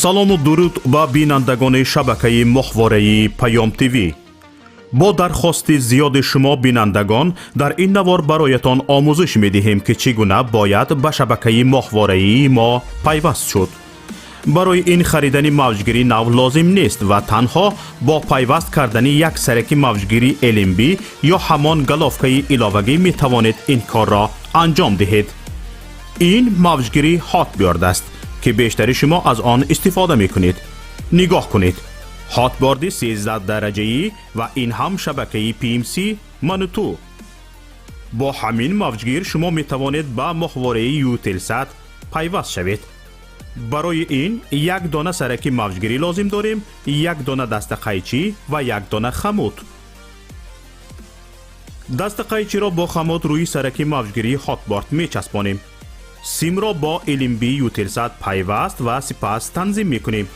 Салому дуруд ба бинандагони шабакаи моҳвораи Паём ТВ. Бо дархости зиёди шумо бинандагон дар ин навор бароятон омӯзиш медиҳем, ки чӣ гуна бояд ба шабакаи моҳвораии мо пайваст шуд. Барои ин харидани мавҷгири нав лозим нест ва танҳо бо пайваст кардани як сараки мавҷгири LNB ё ҳамон головкаи иловагӣ метавонед ин корро анҷом диҳед. Ин мавҷгири Hotbird аст, ки бештари шумо аз он истифода мекунед. Нигоҳ кунед, Hotbird 13 дараҷаӣ ва ин ҳам шабакаи PMC Мануту. Бо ҳамин мавҷгир шумо метавонед ба моҳвораи Eutelsat пайваст шавед. Барои ин як дона сараки мавҷгирӣ лозим дорем, як дона дастақайчӣ ва як дона хамут. Дастақайчиро бо хамут рӯи сараки мавҷгирии Hotbird мечаспонем. Симро бо LNB Eutelsat пайваст ва сипас танзим мекунем.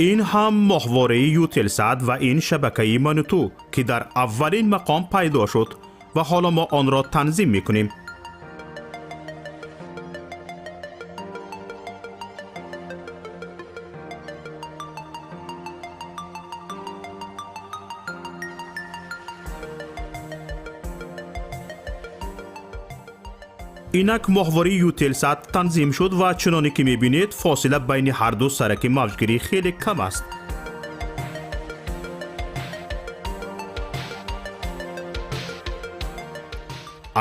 Ин ҳам моҳвораи Eutelsat ва ин шабакаи Мануту, ки дар аввалин мақом пайдо шуд ва ҳоло мо онро танзим мекунем. Инак моҳвораи Eutelsat танзим шуд ва чуноне ки мебинед, фосила байни ҳарду сараки мавҷгирӣ хеле кам аст.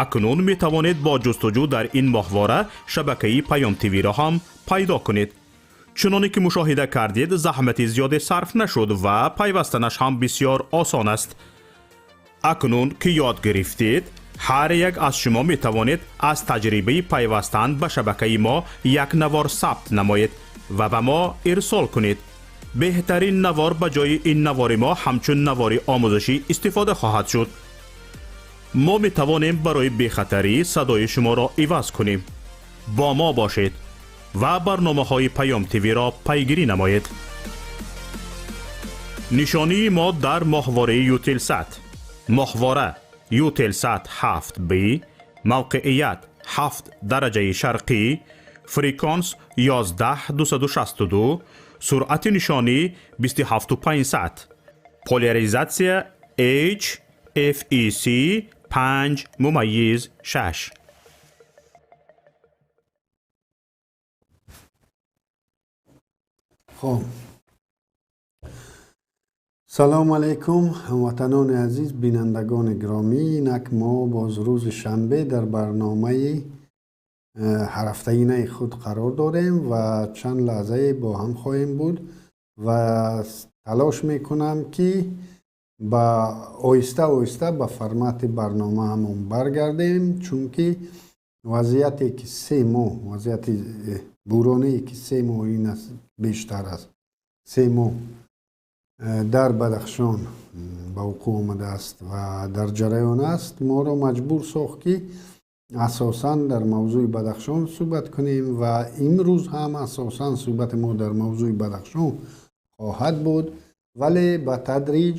Акнун метавонед бо ҷустуҷӯ дар ин моҳвора шабакаи Паём ТВ-ро ҳам пайдо кунед. Чуноне ки мушоҳида кардед, заҳмати зиёде сарф нашуд ва пайвастанаш ҳам бисёр осон аст. Акнун ки ёд гирифтед, ҳар як аз шумо метавонед аз таҷрибаи пайвастан ба шабакаи мо як навор сабт намоед ва ба мо ирсол кунед. Беҳтарин навор ба ҷои ин навори мо ҳамчун навори омӯзишӣ истифода хоҳад шуд. Мо метавонем барои бехатарӣ садои шуморо иваз кунем. Бо мо бошед ва барномаҳои Паём ТВ-ро пайгирӣ намоед. Нишонии мо дар моҳвораи Eutelsat: моҳвора Eutelsat 7B, мавқеият 7 дараҷаи шарқӣ, фреквенс 11262, суръати нишонӣ 27500, поляризатсия H FEC 5.6. Хоб, салом алайкум, ҳамватанони азиз, бинандагони гиромӣ. Инак мо боз рӯзи шанбе дар барномаи ҳарафтаинаи худ қарор дорем ва чанд лаҳзае бо ҳам хоҳем буд ва талош мекунам, ки ба оҳиста оҳиста ба формати барномаамон баргардем, чунки вазъияте ки 3 моҳ, вазъияти буроние ки 3 моҳ ин аст, бештар аст 3 моҳ дар Бадахшон ба вуқӯъ омадааст ва дар ҷараён аст, моро маҷбур сохт, ки асосан дар мавзӯи Бадахшон суҳбат кунем ва имрӯз ҳам асосан суҳбати мо дар мавзӯи Бадахшон хоҳад буд, вале ба тадриҷ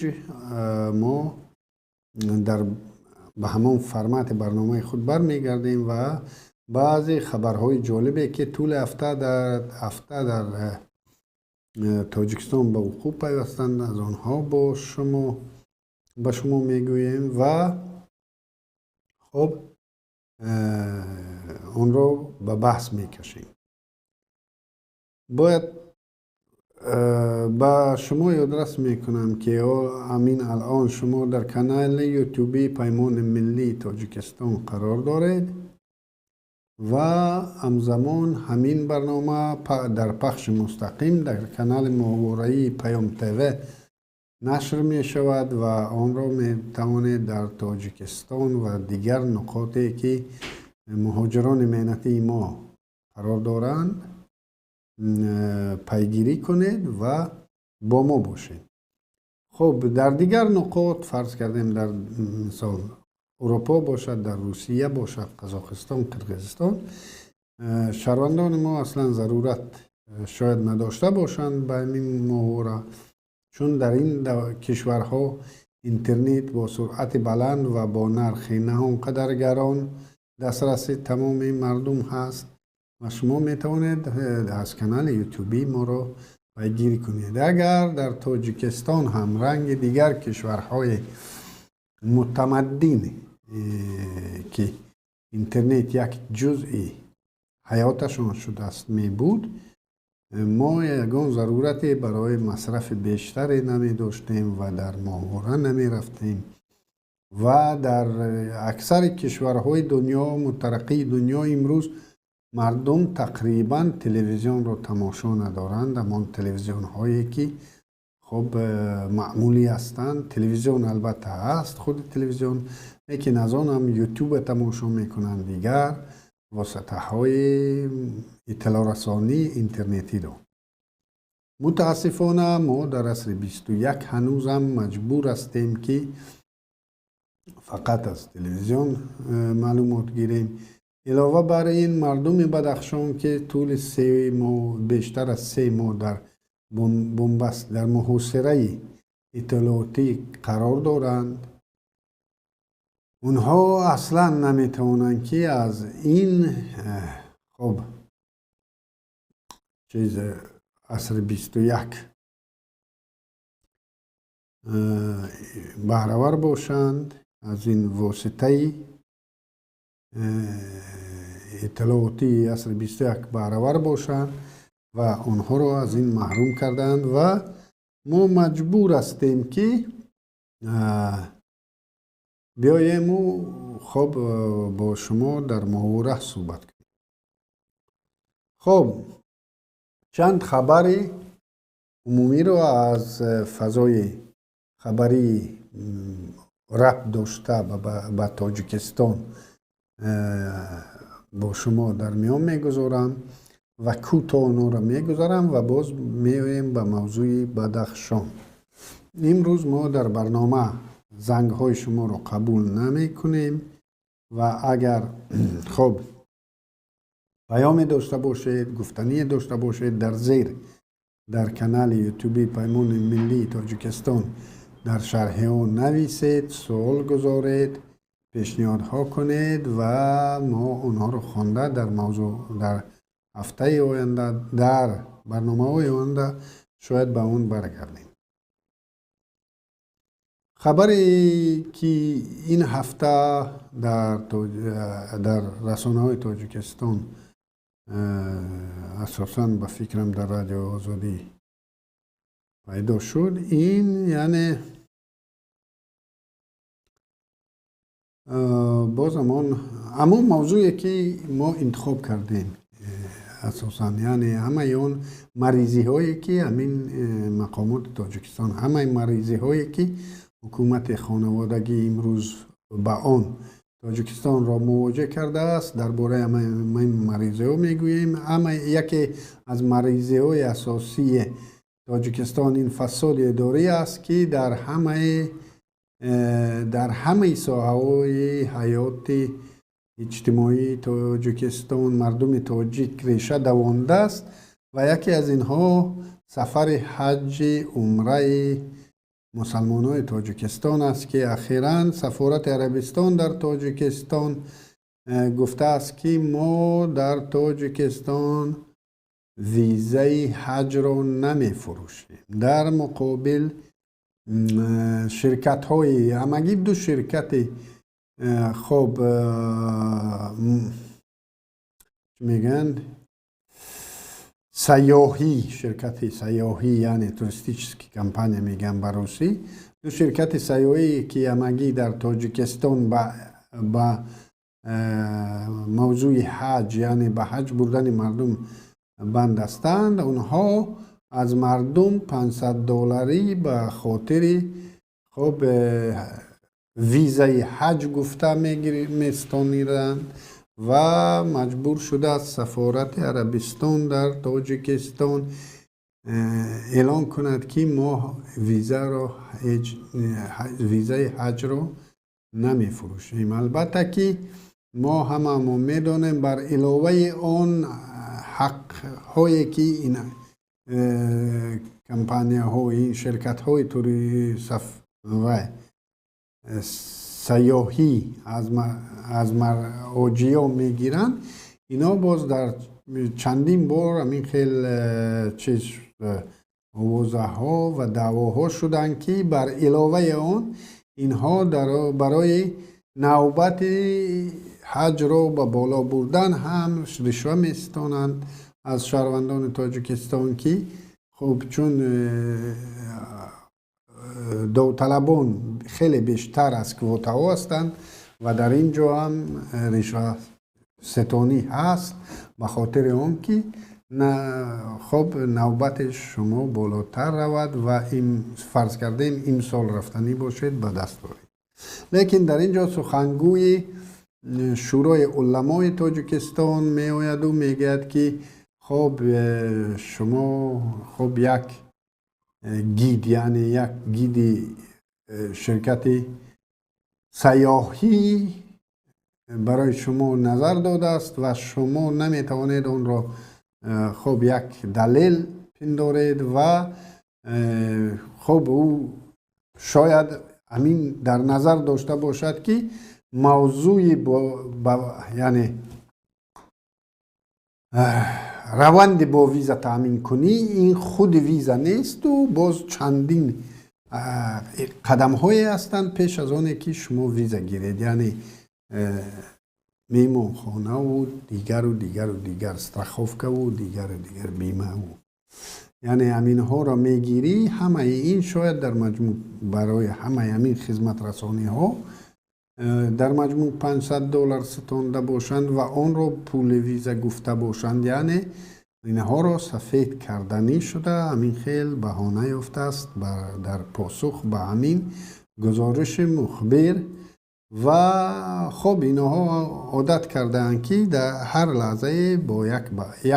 мо дар ба ҳамон формати барномаи худ бармегардем ва баъзе хабарҳои ҷолибе, ки тӯли ҳафта дар Тоҷикистон ба вуқӯъ пайвастанд, аз онҳо бо шумо ба шумо мегӯем ва хоб онро ба баҳс мекашем. Бояд ба шумо ёдрас мекунам, ки ҳамин алон шумо дар канали ютубии Паймони миллии Тоҷикистон қарор доред ва ҳамзамон ҳамин барнома дар пахши мустақим дар канали моҳвораии Паём ТВ нашр мешавад ва онро метавонед дар Тоҷикистон ва дигар нуқоте, ки муҳоҷирони меҳнатии мо қарор доранд, пайгирӣ кунед ва бо мо бошед. Хуб, дар дигар нуқот, фарз кардем, дар мисол Урупо бошад, дар Русия бошад, Қазоқистон, Қирғизистон, шаҳрвандони мо аслан зарурат шояд надошта бошанд ба ҳамин моҳвора, чун дар ин кишварҳо Интернет бо суръати баланд ва бо нархи на он қадар гарон дастраси тамоми мардум ҳаст ва шумо метавонед аз канали ютубии моро пайгирӣ кунед. Агар дар Тоҷикистон ҳам ранги дигар кишварҳои мутамаддин, ки интернет як ҷузъи ҳаёташон шудааст, мебуд, мо ягон зарурате барои масрафи бештаре намедоштем ва дар моҳвора намерафтем. Ва дар аксари кишварҳои дунё, мутараққии дунё, имрӯз мардум тақрибан телевизионро тамошо надоранд. Ҳамон телевизионҳое ки хуб маъмулӣ ҳастанд, телевизион албатта ҳаст, худи телевизион, лекин аз он ҳам ютуба тамошо мекунанд, дигар воситаҳои иттилоърасонии интернетиро. Мутаассифона, мо дар асри 21 ҳанӯзам маҷбур ҳастем, ки фақат аз телевизион маълумот гирем. Илова бар ин, мардуми Бадахшон, ки тӯли 3 моҳ, бештар аз 3 моҳ дар бунбаст, дар муҳосираи иттилоотӣ қарор доранд, онҳо аслан наметавонанд, ки аз ин хоб чиз асри 21 баҳравар бошанд, аз ин воситаи иттилоотии асри 21 баҳравар бошанд ва онҳоро аз ин маҳрум карданд ва мо маҷбур ҳастем, ки биёему хоб бо шумо дар моҳвора суҳбат кунем. Хоб, чанд хабари умумиро аз фазои хабарии рабт дошта ба Тоҷикистон бо шумо дар миён мегузорам ва кӯтоҳ онҳоро мегузарам ва боз меоем ба мавзӯи Бадахшон. Имрӯз мо дар барнома зангҳои шуморо қабул намекунем ва агар хоб паёме дошта бошед, гуфтание дошта бошед, дар зер дар канали ютуби Паймони миллии Тоҷикистон дар шарҳи он нависед, суол гузоред, пешниҳодҳо кунед ва мо онҳоро хонда, дар мавзӯъ дар ҳафтаи оянда, дар барномаҳои оянда шояд ба он баргардем. Хабаре ки ин ҳафта дар расонаҳои Тоҷикистон, асосан ба фикрам дар Радиои Озодӣ пайдо шуд, ин яъне боз ҳамон мавзӯе ки мо интихоб кардем асосан, яъне ҳамаи он маризиҳое ки ҳамин мақомоти Тоҷикистон, ҳамаи маризиҳое ки ҳукумати хонаводагӣ имрӯз ба он Тоҷикистонро мувоҷеҳ кардааст, дар бораи ҳамаи маризиҳо мегӯем. Ҳама яке аз маризиҳои асосии Тоҷикистон ин фасоди идорӣ аст, ки дар ҳамаи соҳаҳои ҳаёти иҷтимоии Тоҷикистон, мардуми тоҷик реша давондааст ва яке аз инҳо сафари ҳаҷи умраи мусалмонони Тоҷикистон аст, ки ахиран сафорати Арабистон дар Тоҷикистон гуфтааст, ки мо дар Тоҷикистон визаи ҳаҷро намефурӯшем. Дар муқобил ширкатҳои, ҳамагӣ ду ширкати хоб мегӯянд, сайёҳӣ, ширкати сайёҳӣ, яъне туристический компания мегӯянд ба русӣ, ду ширкати сайёҳӣ, ки ҳамагӣ дар Тоҷикистон ба мавзӯи ҳаҷ, яъне ба ҳаҷ бурдани мардум банд ҳастанд, онҳо аз мардум 500 долларӣ ба хотири хоб визаи ҳаҷ гуфта местониданд ва маҷбур шудааст сафорати Арабистон дар Тоҷикистон эълон кунад, ки мо визаи ҳаҷро намефурӯшем. Албатта ки мо ҳамамо медонем, бар иловаи он ҳақҳое ки ин компанияҳо, ин ширкатҳои вай сайёҳӣ аз ҳоҷиё мегиранд, ино боз дар чандин бор ҳамин хел чиз овозаҳо ва даъвоҳо шуданд, ки бар иловаи он инҳо барои навбати ҳаҷро ба боло бурдан ҳам ришва меситонанд аз шаҳрвандони Тоҷикистон, ки хуб, чун довталабон хеле бештар аз квотаҳо ҳастанд ва дар ин ҷо ҳам ришвасетонӣ ҳаст, ба хотири он ки хуб, навбати шумо болотар равад ва фарз кардем, имсол рафтанӣ бошед, ба даст оред. Лекин дар ин ҷо сухангӯи Шӯрои уламои Тоҷикистон меояду мегӯяд, ки хоб, шумо хуб, як гид, яъне як гиди ширкати сайёҳӣ барои шумо назар додааст ва шумо наметавонед онро хуб, як далел пиндоред. Ва хуб, ӯ шояд ҳамин дар назар дошта бошад, ки мавзӯи, яъне раванди бо виза таъминкунӣ, ин худи виза несту боз чандин қадамҳое ҳастанд пеш аз оне ки шумо виза гиред, яъне меҳмонхонаву дигару дигару дигар, страховкаву дигару дигар, бимаву, яъне ҳаминҳоро мегирӣ. Ҳамаи ин шояд дар маҷмӯъ барои ҳамаи ҳамин хизматрасониҳо дар маҷмӯъ 500 доллар ситонда бошанд ва онро пули виза гуфта бошанд. Яъне инҳоро сафед карданӣ шуда, ҳамин хел баҳона ёфтааст дар посух ба ҳамин гузориши мухбир. Ва хоб, инҳо одат кардаанд, ки дар ҳар лаҳзае бо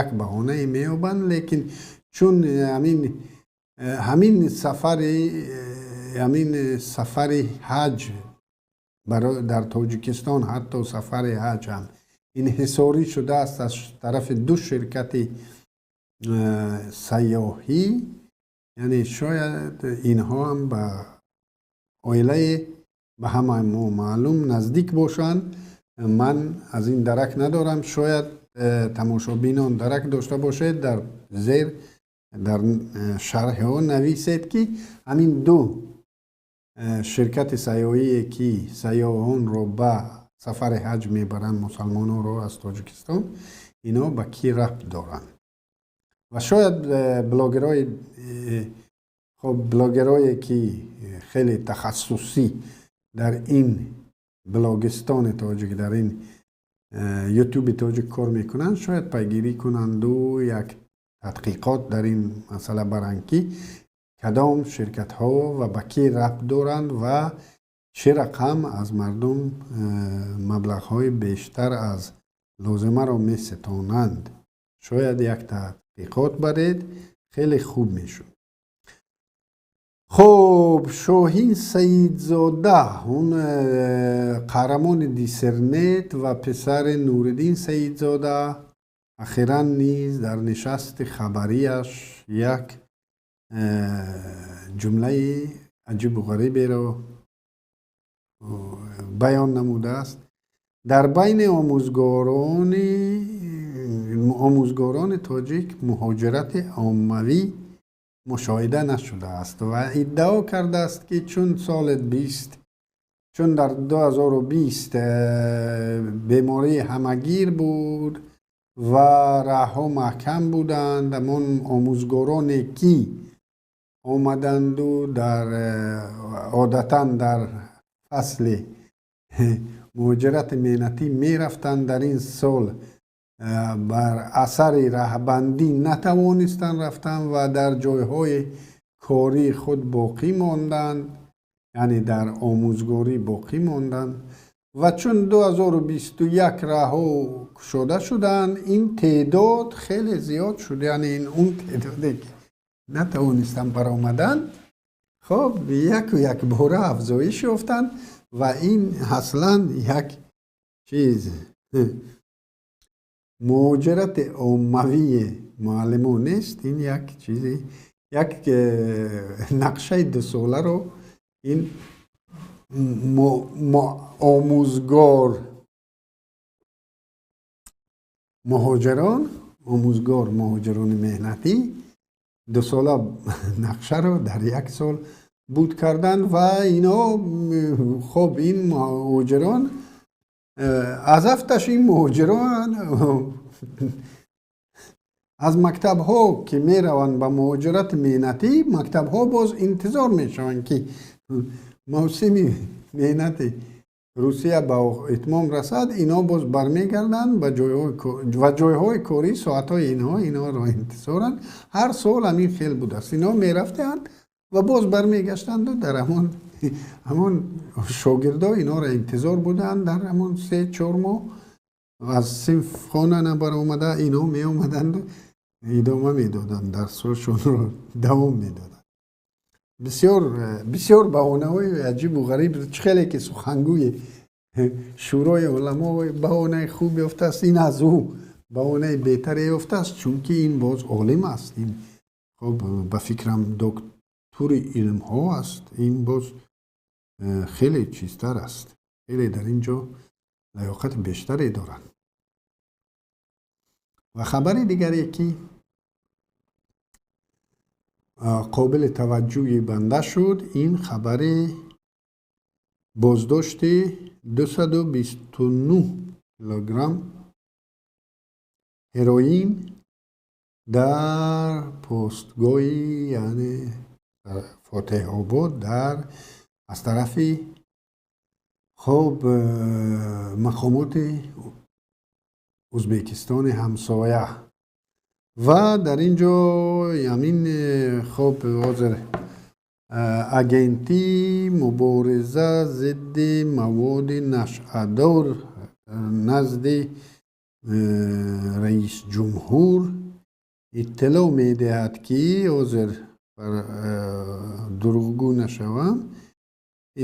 як баҳонае меёбанд. Лекин чун ҳамин сафари ҳаҷ дар Тоҷикистон, ҳатто сафари ҳаҷ ҳам инҳисорӣ шудааст аз тарафи ду ширкати сайёҳӣ, яъне шояд инҳо ҳам ба оилаи ба ҳамаи мо маълум наздик бошанд. Ман аз ин дарак надорам, шояд тамошобинон дарак дошта бошед, дар зер дар шарҳҳо нависед, ки ҳамин ду ширкати сайёҳие, ки сайёҳонро ба сафари ҳаҷ мебаранд, мусалмононро аз Тоҷикистон, ино ба кӣ рабт доранд. Ва шояд блогерҳои, хоб, блогерое, ки хеле тахассусӣ дар ин блогистони тоҷик, дар ин Ютуби тоҷик кор мекунанд, шояд пайгирӣ кунанду як тадқиқот дар ин масъала баранд, ки кадом ширкатҳо ва ба кӣ рабт доранд ва чӣ рақам аз мардум маблағҳои бештар аз лозимаро меситонанд. Шояд як тадқиқот баред, хеле хуб мешуд. Хуб, Шоҳин Саидзода, он қаҳрамони диссернет ва писари Нуриддин Саидзода, ахиран низ дар нишасти хабарияш як ҷумлаи аҷибу ғариберо баён намудааст. Дар байни омӯзгорони тоҷик муҳоҷирати оммавӣ мушоҳида нашудааст ва иддао кардааст, ки чун соли бист, чун дар 2020 бемории ҳамагир буд ва раҳҳо маҳкам буданд, ҳамон омӯзгороне, ки омаданду дар одатан дар фасли муҳоҷирати меҳнатӣ мерафтанд, дар ин сол бар асари раҳбандӣ натавонистанд рафтан ва дар ҷойҳои кории худ боқӣ монданд, яъне дар омӯзгорӣ боқӣ монданд. Ва чун 2021 раҳҳо кушода шуданд, ин теъдод хеле зиёд шуд, яъне он теъдоде, ки натавонистанд баромаданд, хоб, яку якбора афзоиш ёфтанд. Ва ин аслан як чиз муҳоҷирати оммавии муаллимон нест, ин як чизи, як нақшаи дусоларо ин омӯзгор муҳоҷирон, омӯзгор муҳоҷирони меҳнатӣ 2 сола нақшаро дар як сол буд карданд. Ва ино, хоб, ин муҳоҷирон аз афташ, ин муҳоҷирон аз мактабҳо ки мераванд ба муҳоҷирати меҳнатӣ, мактабҳо боз интизор мешаванд, ки мавсими меҳнати Русия ба итмом расад, ино боз бармегарданд ба ва ҷойҳои корӣ, соатҳои инҳо инҳоро интизоранд. Ҳар сол ҳамин хел будааст. Ино мерафтаанд ва боз бармегаштанду дар ҳамон шогирдо инҳоро интизор буданд. Дар ҳамон 3-4 моҳ аз синфхона набаромада, ино меомаданду идома медоданд, дарсҳошонро давом медоданд. Бисёр бисёр баҳонаҳои аҷибу ғариб. Чӣ хеле ки сухангӯи Шӯрои уламо баҳонаи хуб ёфтааст, ин аз ӯ баҳонаи беҳтаре ёфтааст, чунки ин боз олим аст. Ин, хоб, ба фикрам, доктори илмҳо аст. Ин боз хеле чизтар аст, хеле дар ин ҷо лаёқати бештаре дорад. Ва хабари дигаре, ки қобили таваҷҷӯҳи банда шуд, ин хабари боздошти 229 килограмм ҳероин дар постгоҳи, яъне Фотеҳобод, дар аз тарафи, хоб, мақомоти Ӯзбекистони ҳамсоя. Ва дар ин ҷо ҳамин, хоб, ҳозир Агентии мубориза зидди маводи нашъадор назди раисҷумҳур иттилоъ медиҳад, ки ҳозир дурӯғгӯ нашавам,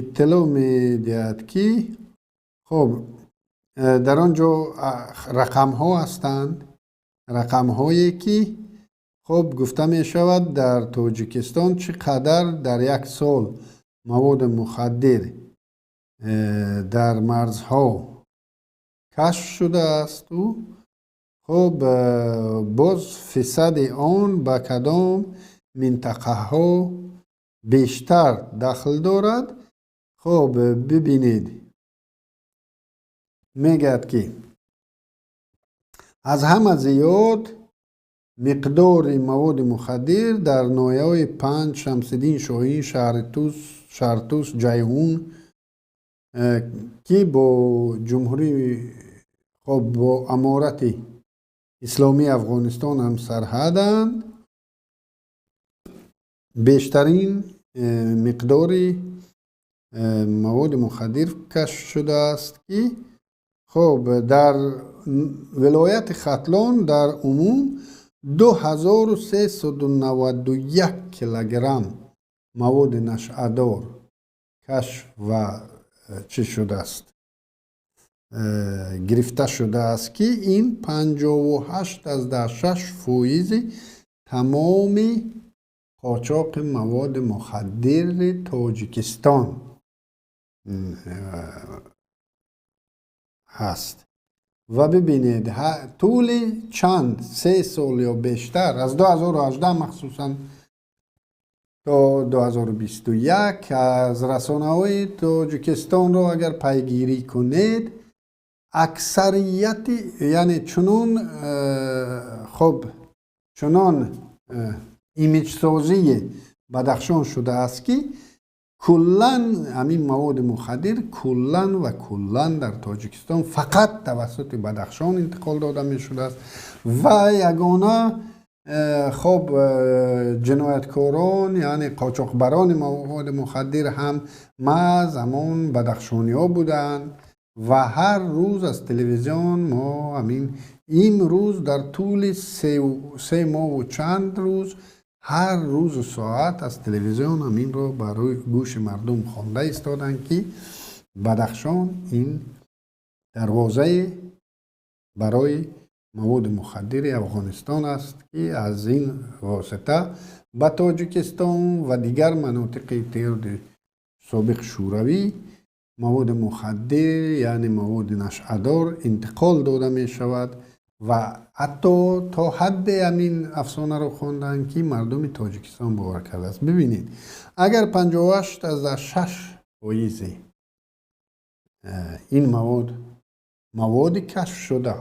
иттилоъ медиҳад, ки, хоб, дар он ҷо рақамҳо ҳастанд, рақамҳое ки, хоб, гуфта мешавад, дар Тоҷикистон чӣ қадар дар як сол маводи мухаддир дар марзҳо кашф шудаасту, хоб, боз фисади он ба кадом минтақаҳо бештар дахл дорад. Хоб, бибинед, мегӯяд, ки аз ҳама зиёд миқдори маводи мухаддир дар ноҳияҳои Панҷ, Шамсиддин Шоҳин, Шаҳртус, Ҷайҳун, ки бо ҷумҳурӣ, хоб, бо Аморати Исломии Афғонистон ҳамсарҳаданд, бештарин миқдори маводи мухаддир кашф шудааст, ки, хоб, дар вилояти Хатлон дар умум 2391 килограмм маводи нашъадор кашф ва чӣ шудааст, гирифта шудааст, ки ин 58,6 фоизи тамоми қочоқи маводи мухаддири Тоҷикистон ҳаст. Ва бибинед, тӯли чанд 3 сол ё бештар, аз 2018 махсусан то 2021, аз расонаҳои Тоҷикистонро агар пайгирӣ кунед, аксарияти, яъне чунон, хоб, чунон имиҷсозии Бадахшон шудааст, ки куллан ҳамин маводи мухаддир куллан ва куллан дар Тоҷикистон фақат тавассути Бадахшон интиқол дода мешудааст. Ва ягона, хоб, ҷинояткорон, яъне қочоқбарони маводи мухаддир ҳам маҳз ҳамон бадахшониҳо буданд. Ва ҳар рӯз аз телевизион мо ҳамин имрӯз дар тӯли 3 моҳу чанд рӯз ҳар рӯзу соат аз телевизион ҳаминро барои гӯши мардум хонда истоданд, ки Бадахшон ин дарвозае барои маводи мухаддири Афғонистон аст, ки аз ин восита ба Тоҷикистон ва дигар манотиқи Иттиҳоди собиқ Шӯравӣ. маводи мухаддир, яъне маводи нашъадор интиқол дода мешавад ва ҳатто то ҳадде ҳамин афсонаро хонданд, ки мардуми Тоҷикистон бовар кардааст. Бибинед, агар 58,6 фоизи ин мавод, маводи кашф шуда,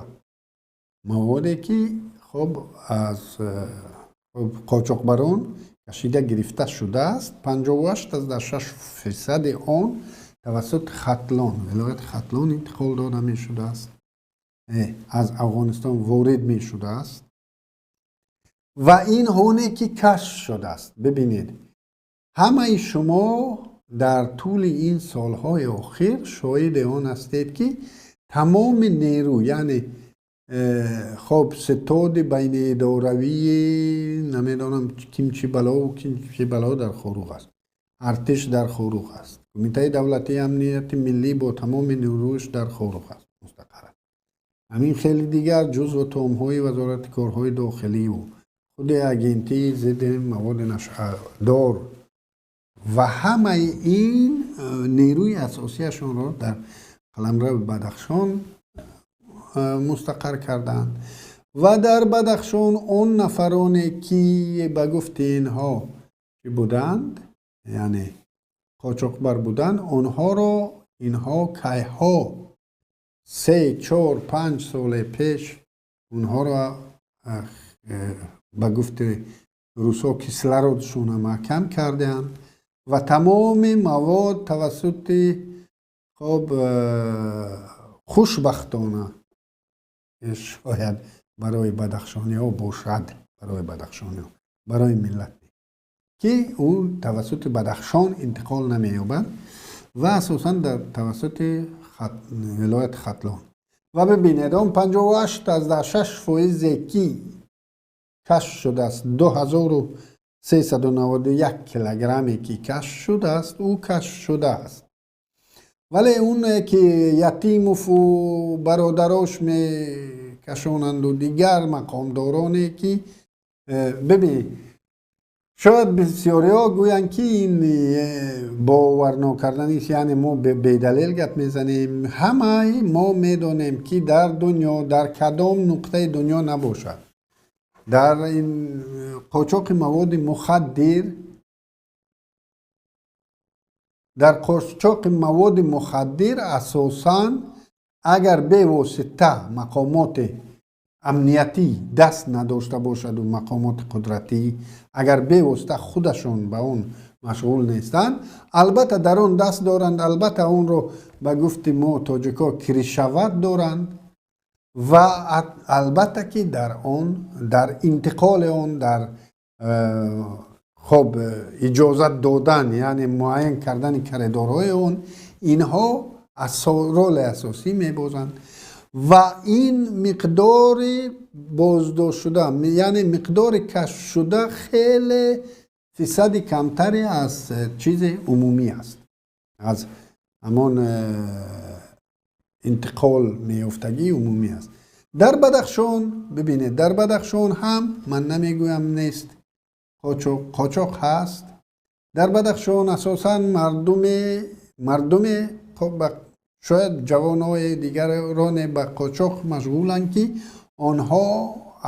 маводе ки хоб аз қочоқбарон кашида гирифта шудааст, 58,6 фисади он тавассути Хатлон, вилояти Хатлон интиқол дода мешудааст, аз Афғонистон ворид мешудааст ва ин ҳоне ки кашф шудааст. Бибинед, ҳамаи шумо дар тӯли ин солҳои охир шоҳиди он ҳастед, ки тамоми нерӯ, яъне хоб ситоди байниидоравии намедонам ким чӣ балову ким чӣ бало дар Хоруғ аст, артиш дар Хоруғ аст, Кумитаи давлатии амнияти миллӣ бо тамоми нерӯш дар Хоруғ аст, мустақар аст, ҳамин хеле дигар ҷузву томҳои Вазорати корҳои дохиливу худи агентии зидди маводи нашъадор ва ҳамаи ин нерӯи асосияшонро дар қаламрави Бадахшон мустақар карданд. Ва дар Бадахшон он нафароне ки ба гуфти инҳо чӣ буданд, яъне қочоқбар буданд, онҳоро инҳо кайҳо, 3, 4, 5 соли пеш онҳоро ба гуфти русҳо кислородшона маҳкам карданд ва тамоми мавод тавассути хоб хушбахтона шояд барои бадахшониҳо бошад, барои бадахшониҳо, барои миллат, ки ӯ тавассути Бадахшон интиқол намеёбад ва асосан дар тавассути вилояти Хатлон. Ва бибинед, он 58,6 фоизе ки кашф шудааст, 2391 килограмме ки кашф шудааст, ӯ кашф шудааст. Вале оне ки Ятимову бародарош мекашонанду дигар мақомдороне ки бибин, шояд бисёриҳо гӯянд, ки ин боварнокарданист, яъне мо бедалел гап мезанем. Ҳамаи мо медонем, ки дар дунё, дар кадом нуқтаи дунё набошад, дар ин қочоқи маводи мухаддир, дар қочоқи маводи мухаддир асосан агар бевосита мақомоти амниятӣ даст надошта бошаду мақомоти қудратӣ агар бевосита худашон ба он машғул нестанд, албатта дар он даст доранд, албатта онро ба гуфти мо тоҷикҳо крышевать доранд ва албатта ки дар он, дар интиқоли он, дар хоб иҷозат додан, яъне муайян кардани коридорҳои он инҳо роли асосӣ мебозанд. Ва ин миқдори боздоштшуда, яъне миқдори кашфшуда хеле фисади камтаре аз чизи умумӣ аст, аз ҳамон интиқол меёфтагии умумӣ аст. Дар Бадахшон бибинед, дар Бадахшон ҳам ман намегӯям нест қочоқ, қочоқ ҳаст. Дар Бадахшон асосан мардуме, шояд ҷавонҳои дигароне ба қочоқ машғуланд, ки онҳо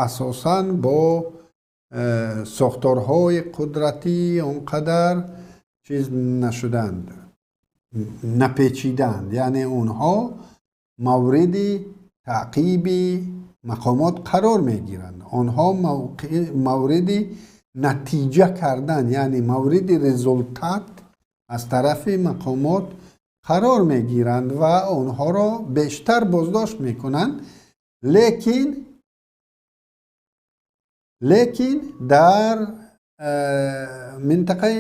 асосан бо сохторҳои қудратӣ он қадар чиз нашуданд, напечиданд, яъне онҳо мавриди таъқиби мақомот қарор мегиранд, онҳо мавриди натиҷа кардан, яъне мавриди результат аз тарафи мақомот қарор мегиранд ва онҳоро бештар боздошт мекунанд. Лекин дар минтақаи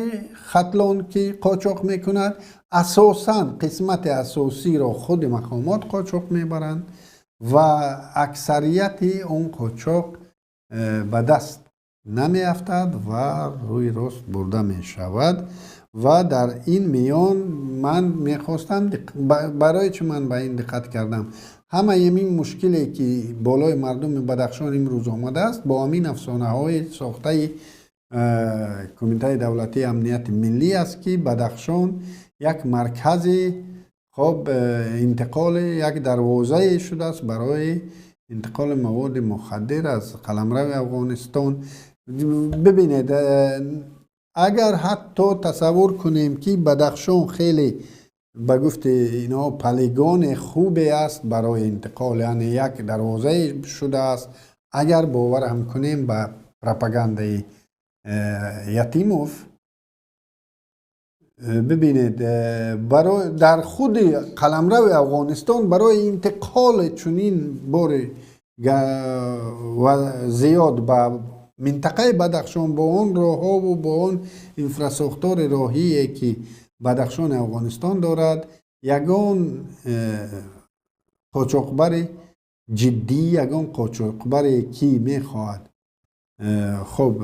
Хатлон ки қочоқ мекунад, асосан қисмати асосиро худи мақомот қочоқ мебаранд ва аксарияти он қочоқ ба даст намеафтад ва рӯи рост бурда мешавад. Ва дар ин миён ман мехостам, барои чӣ ман ба ин диққат кардам, ҳамаи ин мушкиле ки болои мардуми Бадахшон имрӯз омадааст, бо ҳамин афсонаҳои сохтаи Кумитаи давлатии амнияти миллӣ аст, ки Бадахшон як маркази Хоб, интиқоли як дарвозае шудааст барои интиқоли маводи мухаддир аз қаламрави Афғонистон. Бибинед, агар ҳатто тасаввур кунем, ки Бадахшон хеле ба гуфти инҳо полигони хубе аст барои интиқол, яъне як дарвозае шудааст, агар бовар ҳам кунем ба пропагандаи Ятимов, бибинед, дар худи қаламрави Афғонистон барои интиқоли чунин бори зиёд ба минтақаи Бадахшон бо он роҳҳову бо он инфрасохтори роҳие, ки Бадахшони Афғонистон дорад, ягон қочоқбари ҷиддӣ, ягон қочоқбаре, ки мехоҳад хоб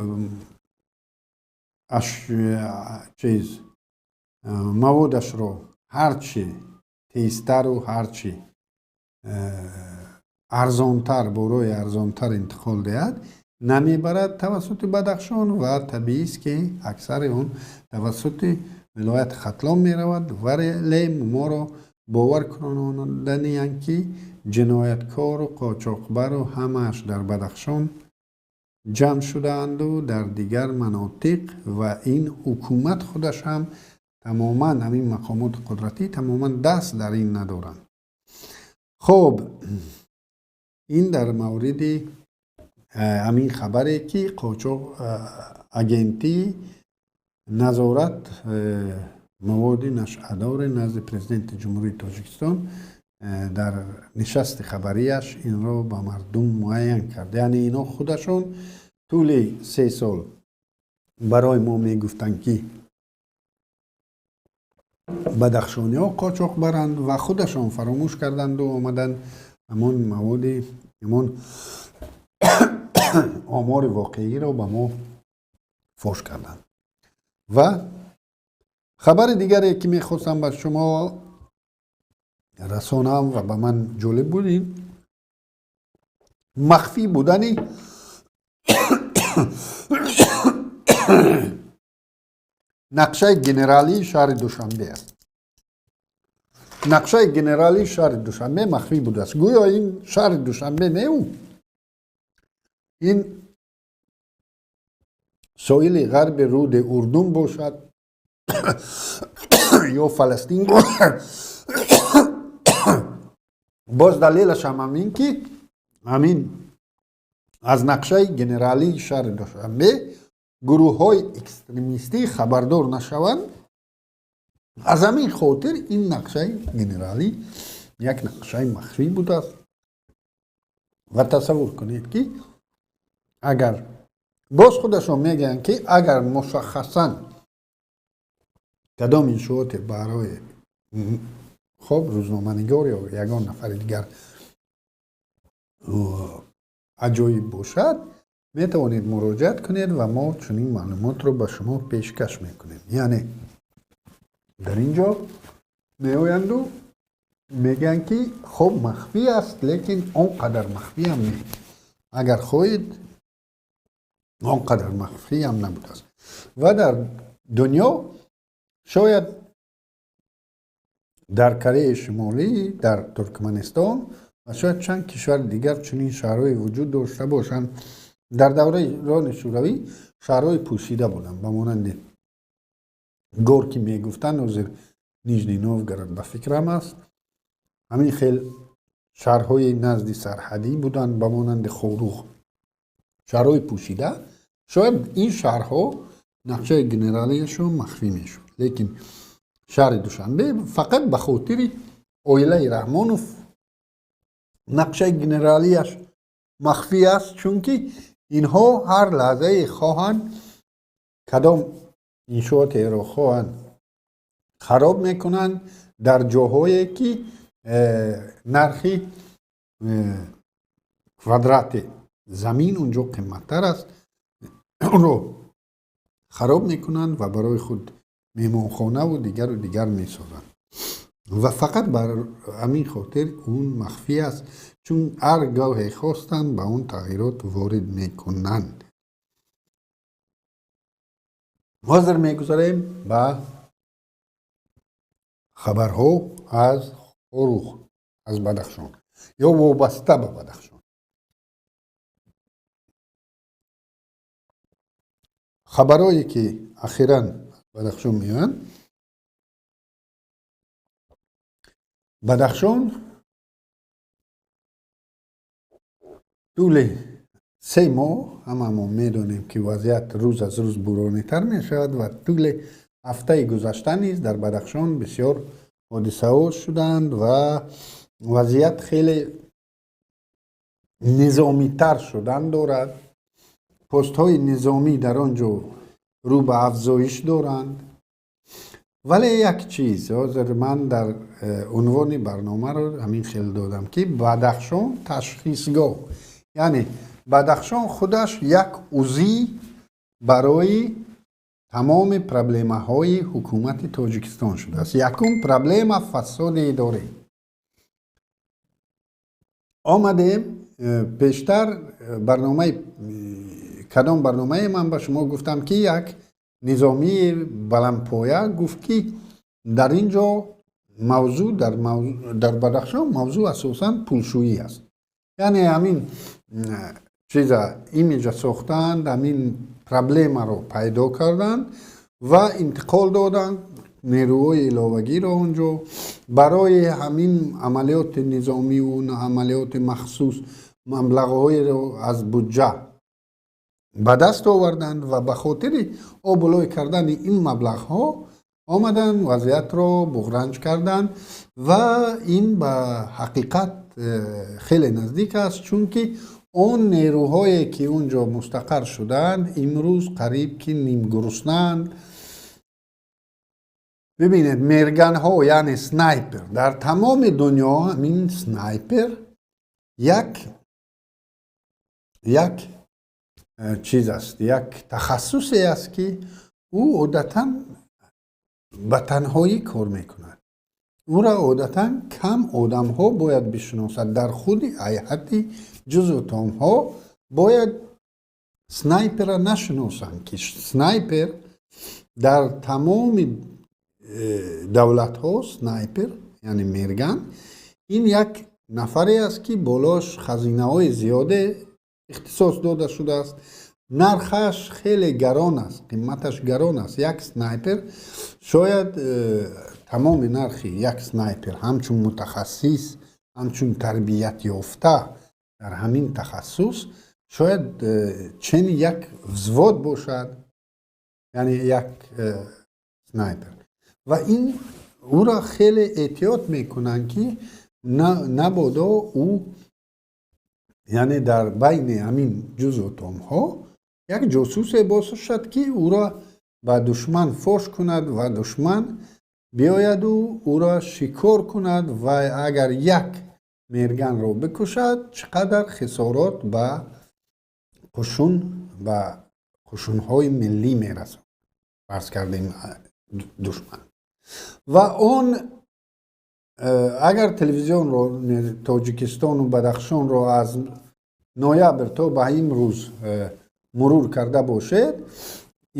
чиз маводашро ҳарчи тезтару ҳарчи арзонтар, бо роҳи арзонтар интиқол диҳад, намебарад тавассути Бадахшон ва табиист, ки аксари он тавассути вилояти Хатлон меравад. Вале моро бовар кунониданианд, ки ҷинояткору қочоқбару ҳамааш дар Бадахшон ҷамъ шудаанду дар дигар манотиқ, ва ин ҳукумат худаш ҳам тамоман, ҳамин мақомоти қудратӣ тамоман даст дар ин надоранд. Хоб, ин дар мавриди ҳамин хабаре, ки қочоқ агентии назорат маводи нашъадори назди Президенти Ҷумҳурии Тоҷикистон дар нишасти хабарияш инро ба мардум муайян кард. Яъне ино худашон тӯли 3 сол барои мо мегуфтанд, ки бадахшониҳо қочоқ баранд, ва худашон фаромӯш карданду омаданд ҳамон маводи, ҳамон омори воқеиро ба мо фош карданд. Ва хабари дигаре, ки мехостам ба шумо расонам ва ба ман ҷолиб буд, ин махфӣ будани нақшаи генералии шаҳри Душанбе аст. Нақшаи генералии шаҳри Душанбе махфӣ будааст. Гӯё ин шаҳри Душанбе неу, ин соҳили ғарби руди Урдун бошад ё Фаластин бошад. Боз далелаш ҳам ҳамин, ки ҳамин аз нақшаи генералии шаҳри Душанбе гурӯҳҳои экстремистӣ хабардор нашаванд. Аз ҳамин хотир ин нақшаи генералӣ як нақшаи махфӣ будааст. Ва тасаввур кунед, ки агар боз худашон мегӯянд, ки агар мушаххасан кадом иншооте барои хоб рӯзноманигор ё ягон нафари дигар аҷоиб бошад, метавонед муроҷиат кунед ва мо чунин маълумотро ба шумо пешкаш мекунем. Яъне дар ин ҷо меоянду мегӯянд, ки хоб махфӣ аст, лекин он қадар махфиам не, агар хоҳед, он қадар махфиам набудааст. Ва дар дунё шояд дар Кореяи Шимолӣ, дар Туркманистон ва шояд чанд кишвари дигар чунин шаҳрҳое вуҷуд дошта бошанд. Дар давраи рони Шӯравӣ шаҳрҳои пӯшида буданд, ба монанди Горки мегуфтанд, ҳозир Нижний Новгород ба фикрам аст. Ҳамин хел шаҳрҳои назди сарҳадӣ буданд, ба монанди Хоруғ, шаҳрҳои пӯшида. Шояд ин шаҳрҳо нақшаи генералиашон махфӣ мешуд, лекин шаҳри Душанбе фақат ба хотири оилаи Раҳмонов нақшаи генералиаш махфӣ аст, чунки инҳо ҳар лаҳзае хоҳанд кадом иншоотеро хоҳанд хароб мекунанд дар ҷоҳое, ки нархи квадрати замин унҷо қиматтар аст, онро хароб мекунанд ва барои худ меҳмонхонаву дигару дигар месозанд. Ва фақат бар ҳамин хотир он махфӣ аст, чун ҳар гоҳе хостанд ба он тағйирот ворид мекунанд. Ҳозир мегузарем ба Хабарҳо аз Хоруғ, аз Бадахшон ё вобаста ба Бадахшон. Хабарҳое ки ахиран аз Бадахшон меоянд, Бадахшон тӯли 3 моҳ, ҳама мо медонем ки вазъият рӯз аз рӯз буронитар мешавад ва тӯли ҳафтаи гузашта низ дар Бадахшон бисёр ҳодисаҳо шуданд ва вазъият хеле низомитар шудан дорад. Постҳои низомӣ дар он ҷо рӯ ба афзоиш доранд. Вале як чиз ҳозир ман дар унвони барномаро ҳамин хел додам, ки Бадахшон ташхисгоҳ, яъне Бадахшон худаш як узӣ барои тамоми проблемаҳои ҳукумати Тоҷикистон шудааст. Якум проблема фасоди идорӣ. Омадем пештар барномаи, кадом барномае ман ба шумо гуфтам, ки як низомии баландпоя гуфт, ки дар ин ҷо мавзӯъ дар Бадахшон мавзӯъ асосан пулшӯӣ аст. Яъне ҳамин чиза имиҷа сохтанд, ҳамин проблемаро пайдо карданд ва интиқол доданд нерӯҳои иловагиро он ҷо барои ҳамин амалиёти низомиву амалиёти махсус маблағҳоеро аз буҷа ба даст оварданд ва ба хотири обулой кардани ин маблағҳо омаданд, вазъиятро буғранҷ карданд ва ин ба ҳақиқат хеле наздик аст, чунки он нерӯҳое ки он ҷо мустақар шудаанд, имрӯз қариб ки нимгуруснаанд. Бибинед, мерганҳо, яъне снайпер, дар тамоми дунё ҳамин снайпер як чиз аст, як тахассусе аст, ки ӯ одатан ба танҳоӣ кор мекунад. Ӯро одатан кам одамҳо бояд бишиносад. Дар худи ҳайати ҷузъутомҳо бояд снайпера нашиносанд, ки снайпер дар тамоми давлатҳо снайпер, яъне мерган, ин як нафаре аст, ки болош хазинаҳои зиёде ихтисос дода шудааст. Нархаш хеле гарон аст, қиматаш гарон аст. Як снайпер шояд тамоми нархи як снайпер ҳамчун мутахассис, ҳамчун тарбиятёфта дар ҳамин тахассус шояд чени як взвод бошад, яъне як снайпер. Ва ин ӯро хеле эҳтиёт мекунанд, ки набодо ӯ, яъне дар байни ҳамин ҷузъутомҳо як ҷосусе бошад, ки ӯро ба душман фош кунад ва душман биёяду ӯро шикор кунад ва агар як мерганро бикушад, чӣ қадар хисорот ба қушун, ба қушунҳои миллӣ мерасонад, фарз кардем душман. Ва он агар телевизионро Тоҷикистону Бадахшонро аз ноябр то ба имрӯз мурур карда бошед,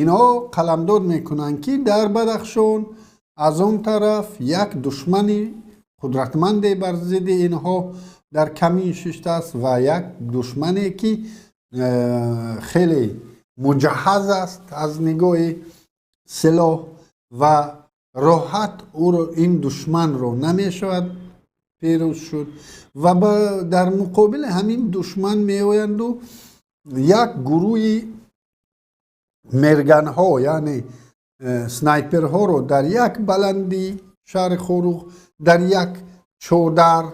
инҳо қаламдод мекунанд, ки дар Бадахшон аз он тараф як душмани қудратманде бар зидди инҳо дар камин шиштааст ва як душмане, ки хеле муҷаҳҳаз аст аз нигоҳи силоҳ ва роҳат ӯро, ин душманро намешавад пирӯз шуд. Ва дар муқобили ҳамин душман меоянду як гурӯҳи мерганҳо, яъне снайперҳоро дар як баландии шаҳри Хоруғ, дар як чодар,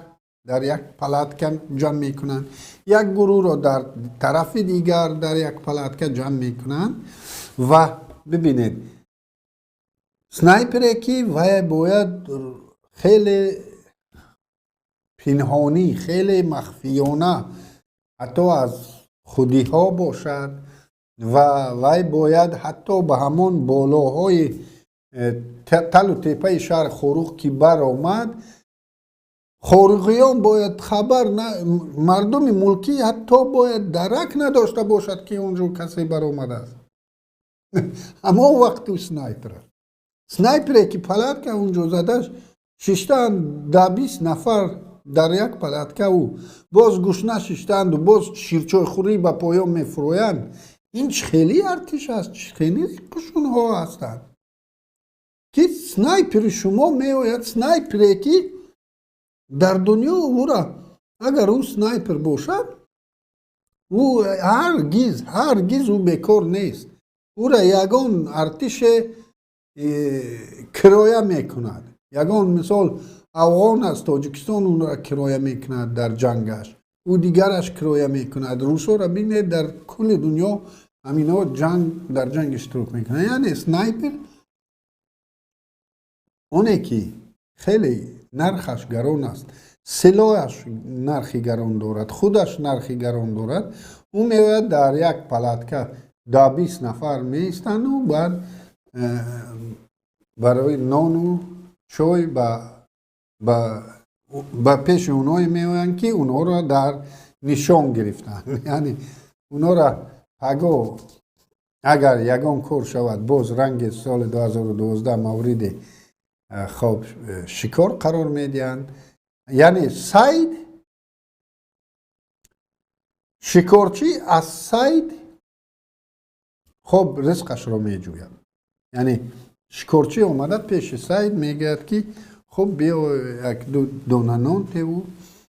дар як палатка ҷамъ мекунанд, як гурӯҳро дар тарафи дигар дар як палатка ҷамъ мекунанд. Ва бибинед, снайпере ки вай бояд хеле пинҳонӣ, хеле махфиёна ҳатто аз худиҳо бошад ва вай бояд ҳатто ба ҳамон болоҳои талу тепаи шаҳри Хоруғ ки баромад, хоруғиён бояд хабар, мардуми мулкӣ ҳатто бояд дарак надошта бошад, ки он ҷо касе баромадааст. Ҳамон вақту снайпер аст. Снайпере ки палатка он ҷо задаш. Шиштаанд 10-20 нафар дар як палаткаву боз гушна шиштаанду боз ширчойхӯрӣ ба поён мефурӯянд. Ин чӣ хели артиш аст, чӣ хели қушунҳо ҳастанд, ки снайпери шумо меояд, снайпере ки дар дунё ӯра, агар ӯ снайпер бошад, ӯ ҳаргиз, ҳаргиз ӯ бекор нест. Ӯра ягон артише кироя мекунад. Ягон мисол афғон аз Тоҷикистон ӯро кироя мекунад дар ҷангаш, ӯ дигараш кироя мекунад. Русоро бинед, дар кулли дунё ҳаминҳо ҷанг дар ҷанг иштирок мекунанд. Яъне снайпер оне ки хеле нархаш гарон аст, силоҳаш нархи гарон дорад, худаш нархи гарон дорад. Ӯ меояд, дар як палатка 10-20 нафар меистанду баъд барои нону чой ба пеши онҳое меоянд, ки онҳоро дар нишон гирифтанд. Яъне онҳоро паго агар ягон кор шавад, боз ранги соли 2012 мавриди хоб шикор қарор медиҳанд. Яъне сайд, шикорчӣ аз сайд хоб ризқашро меҷӯяд. Яъне шикорчӣ омада пеши сайд мегӯяд, ки хуб, биё, як ду дона нон теву.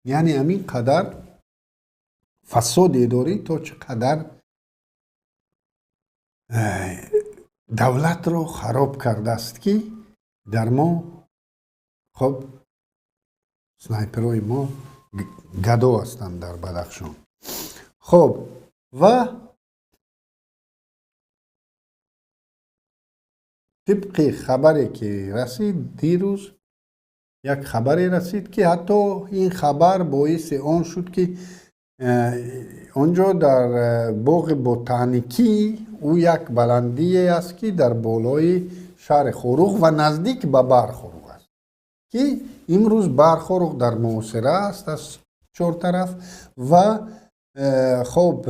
Яъне ҳамин қадар фасоде дорӣ, то чӣ қадар давлатро хароб кардааст, ки дар мо хоб снайперои мо гадо ҳастанд дар Бадахшон. Хоб, ва тибқи хабаре ки расид дирӯз, як хабаре расид, ки ҳатто ин хабар боиси он шуд, ки он ҷо дар боғи ботаникӣ, ӯ як баландие аст, ки дар болои шаҳри Хоруғ ва наздик ба Бархоруғ аст, ки имрӯз Бархоруғ дар муҳосира аст аз чор тараф ва хоб,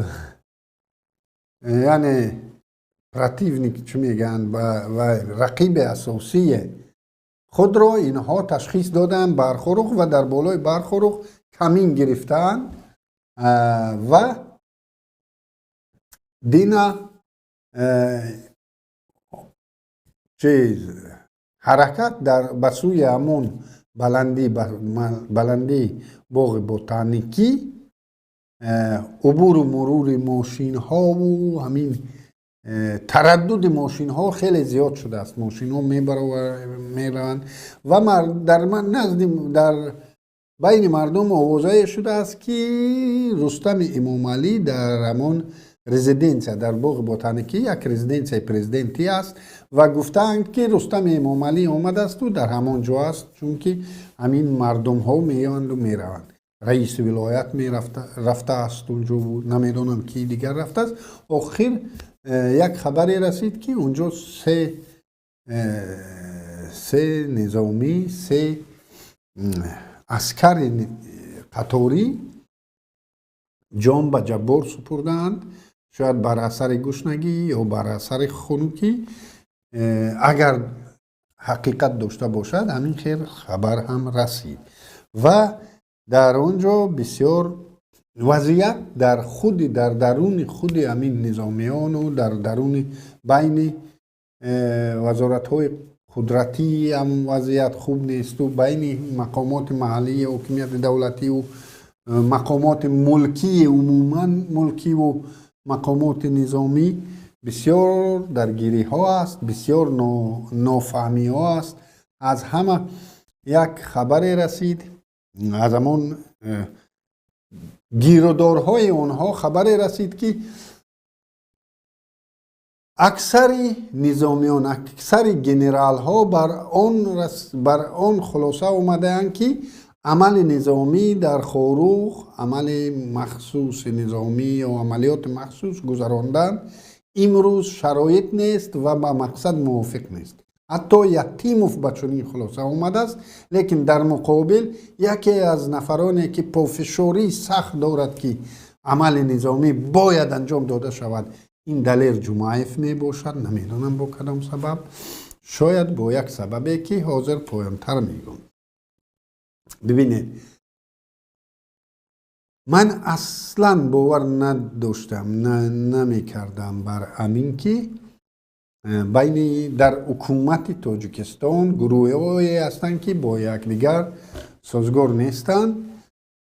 яъне противник, чӣ мегӯянд, ва рақиби асосие худро инҳо ташхис додаанд Бархоруғ ва дар болои Бархоруғ камин гирифтаанд. Ва дина чиз ҳаракат дар ба сӯи ҳамон баландӣ, баландии боғи ботаникӣ, убуру мурури мошинҳову ҳамин тараддуди мошинҳо хеле зиёд шудааст. Мошинҳо мераванд ва дар назди дар байни мардум овозае шудааст, ки Рустами Эмомалӣ дар ҳамон резиденсия дар боғи ботаникӣ, як резиденсияи президентӣ аст, ва гуфтаанд, ки Рустами Эмомалӣ омадаасту дар ҳамон ҷо аст, чунки ҳамин мардумҳо меоянду мераванд. Раиси вилоят рафтааст унҷо, намедонам, ки дигар рафтааст. Охир як хабаре расид, ки унҷо се низомӣ, се аскари қаторӣ ҷон ба ҷаббор супурдаанд, шояд бар асари гушнагӣ ё бар асари хунукӣ. Агар ҳақиқат дошта бошад, ҳамин хел хабар ҳам расид. Ва дар он ҷо бисёр вазъият дар худи дар даруни худи ҳамин низомиёну дар даруни байни вазоратҳои қудратӣ ҳам вазъият хуб несту байни мақомоти маҳаллии ҳокимияти давлативу мақомоти мулкии, умуман мулкиву мақомоти низомӣ бисёр даргириҳо аст, бисёр нофаҳмиҳо аст. Аз ҳама як хабаре расид, аз ҳамон гирудорҳои онҳо хабаре расид, ки аксари низомиён, аксари генералҳо бар он хулоса омадаанд, ки амали низомӣ дар Хоруғ, амали махсуси низомӣ ё амалиёти махсус гузарондан имрӯз шароит нест ва ба мақсад мувофиқ нест. Ҳатто Ятимов ба чунин хулоса омадааст. Лекин дар муқобил яке аз нафароне, ки пофишории сахт дорад, ки амали низомӣ бояд анҷом дода шавад, ин Далер Ҷумаев мебошад. Намедонам бо кадом сабаб, шояд бо як сабабе, ки ҳозир поёнтар мегӯм. Бибинед, ман аслан бовар надоштам, намекардам бар амин, ки байни дар ҳукумати Тоҷикистон гурӯҳҳое ҳастанд, ки бо якдигар созгор нестанд,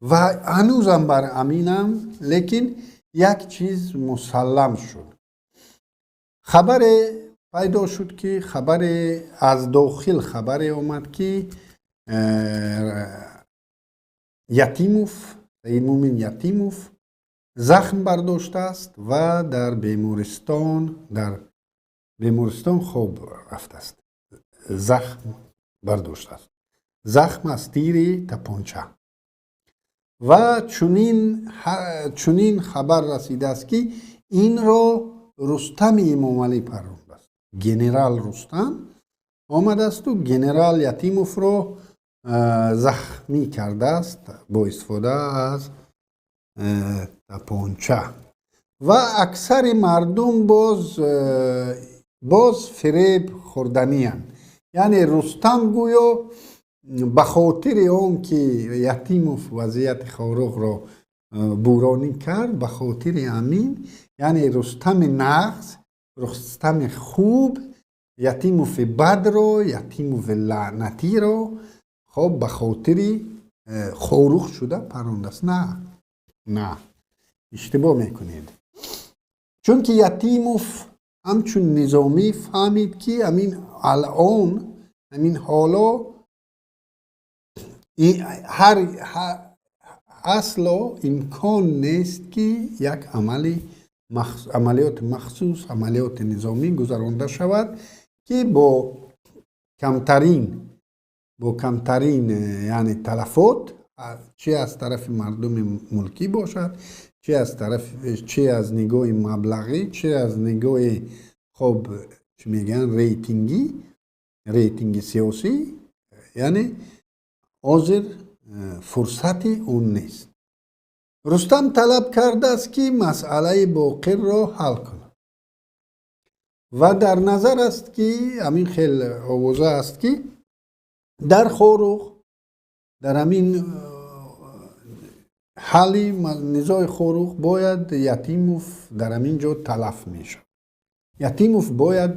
ва ҳанӯзам бар аминам. Лекин як чиз мусаллам шуд: хабаре пайдо шуд, ки хабаре аз дохил, хабаре омад, ки Ятимов, Саидмумин Ятимов захм бардоштааст ва дар бемористон хоб рафтааст. Захм бардоштааст, захм аз тири тапонча. Ва чунин хабар расидааст, ки инро Рустами Эмомалӣ паррондааст. Генерал Рустам омадаасту генерал Ятимовро захмӣ кардааст бо истифода аз тапонча. Ва аксари мардум боз фиреб хӯрданиянд. Яъне Рустам гӯё ба хотири он ки Ятимов вазъияти Хоруғро буронӣ кард, ба хотири ҳамин, яъне Рустами нағз, Рустами хуб Ятимови бадро, Ятимови лаънатиро, хоб, ба хотири Хоруғ шуда парондааст. На, на, иштибоҳ мекунед, чунки Ятимов ҳамчун низомӣ фаҳмид, ки ҳамин алон, ҳамин ҳоло ҳар асло имкон нест, ки як амали амалиёти махсус, амалиёти низомӣ гузаронда шавад, ки бо камтарин, яъне талафот, чи аз тарафи мардуми мулкӣ бошад, чи аз тараф, чи аз нигоҳи маблағӣ, чи аз нигоҳи, хоб, чӣ мегӯянд, рейтинги сиёсӣ. Яъне ҳозир фурсати он нест. Рустам талаб кардааст, ки масъалаи Боқирро ҳал кунад, ва дар назар аст, ки ҳамин хел овоза аст, ки дар Хоруғ, дар ҳамин ҳалли низои Хоруғ бояд Ятимов дар ҳамин ҷо талаф мешавад. Ятимов бояд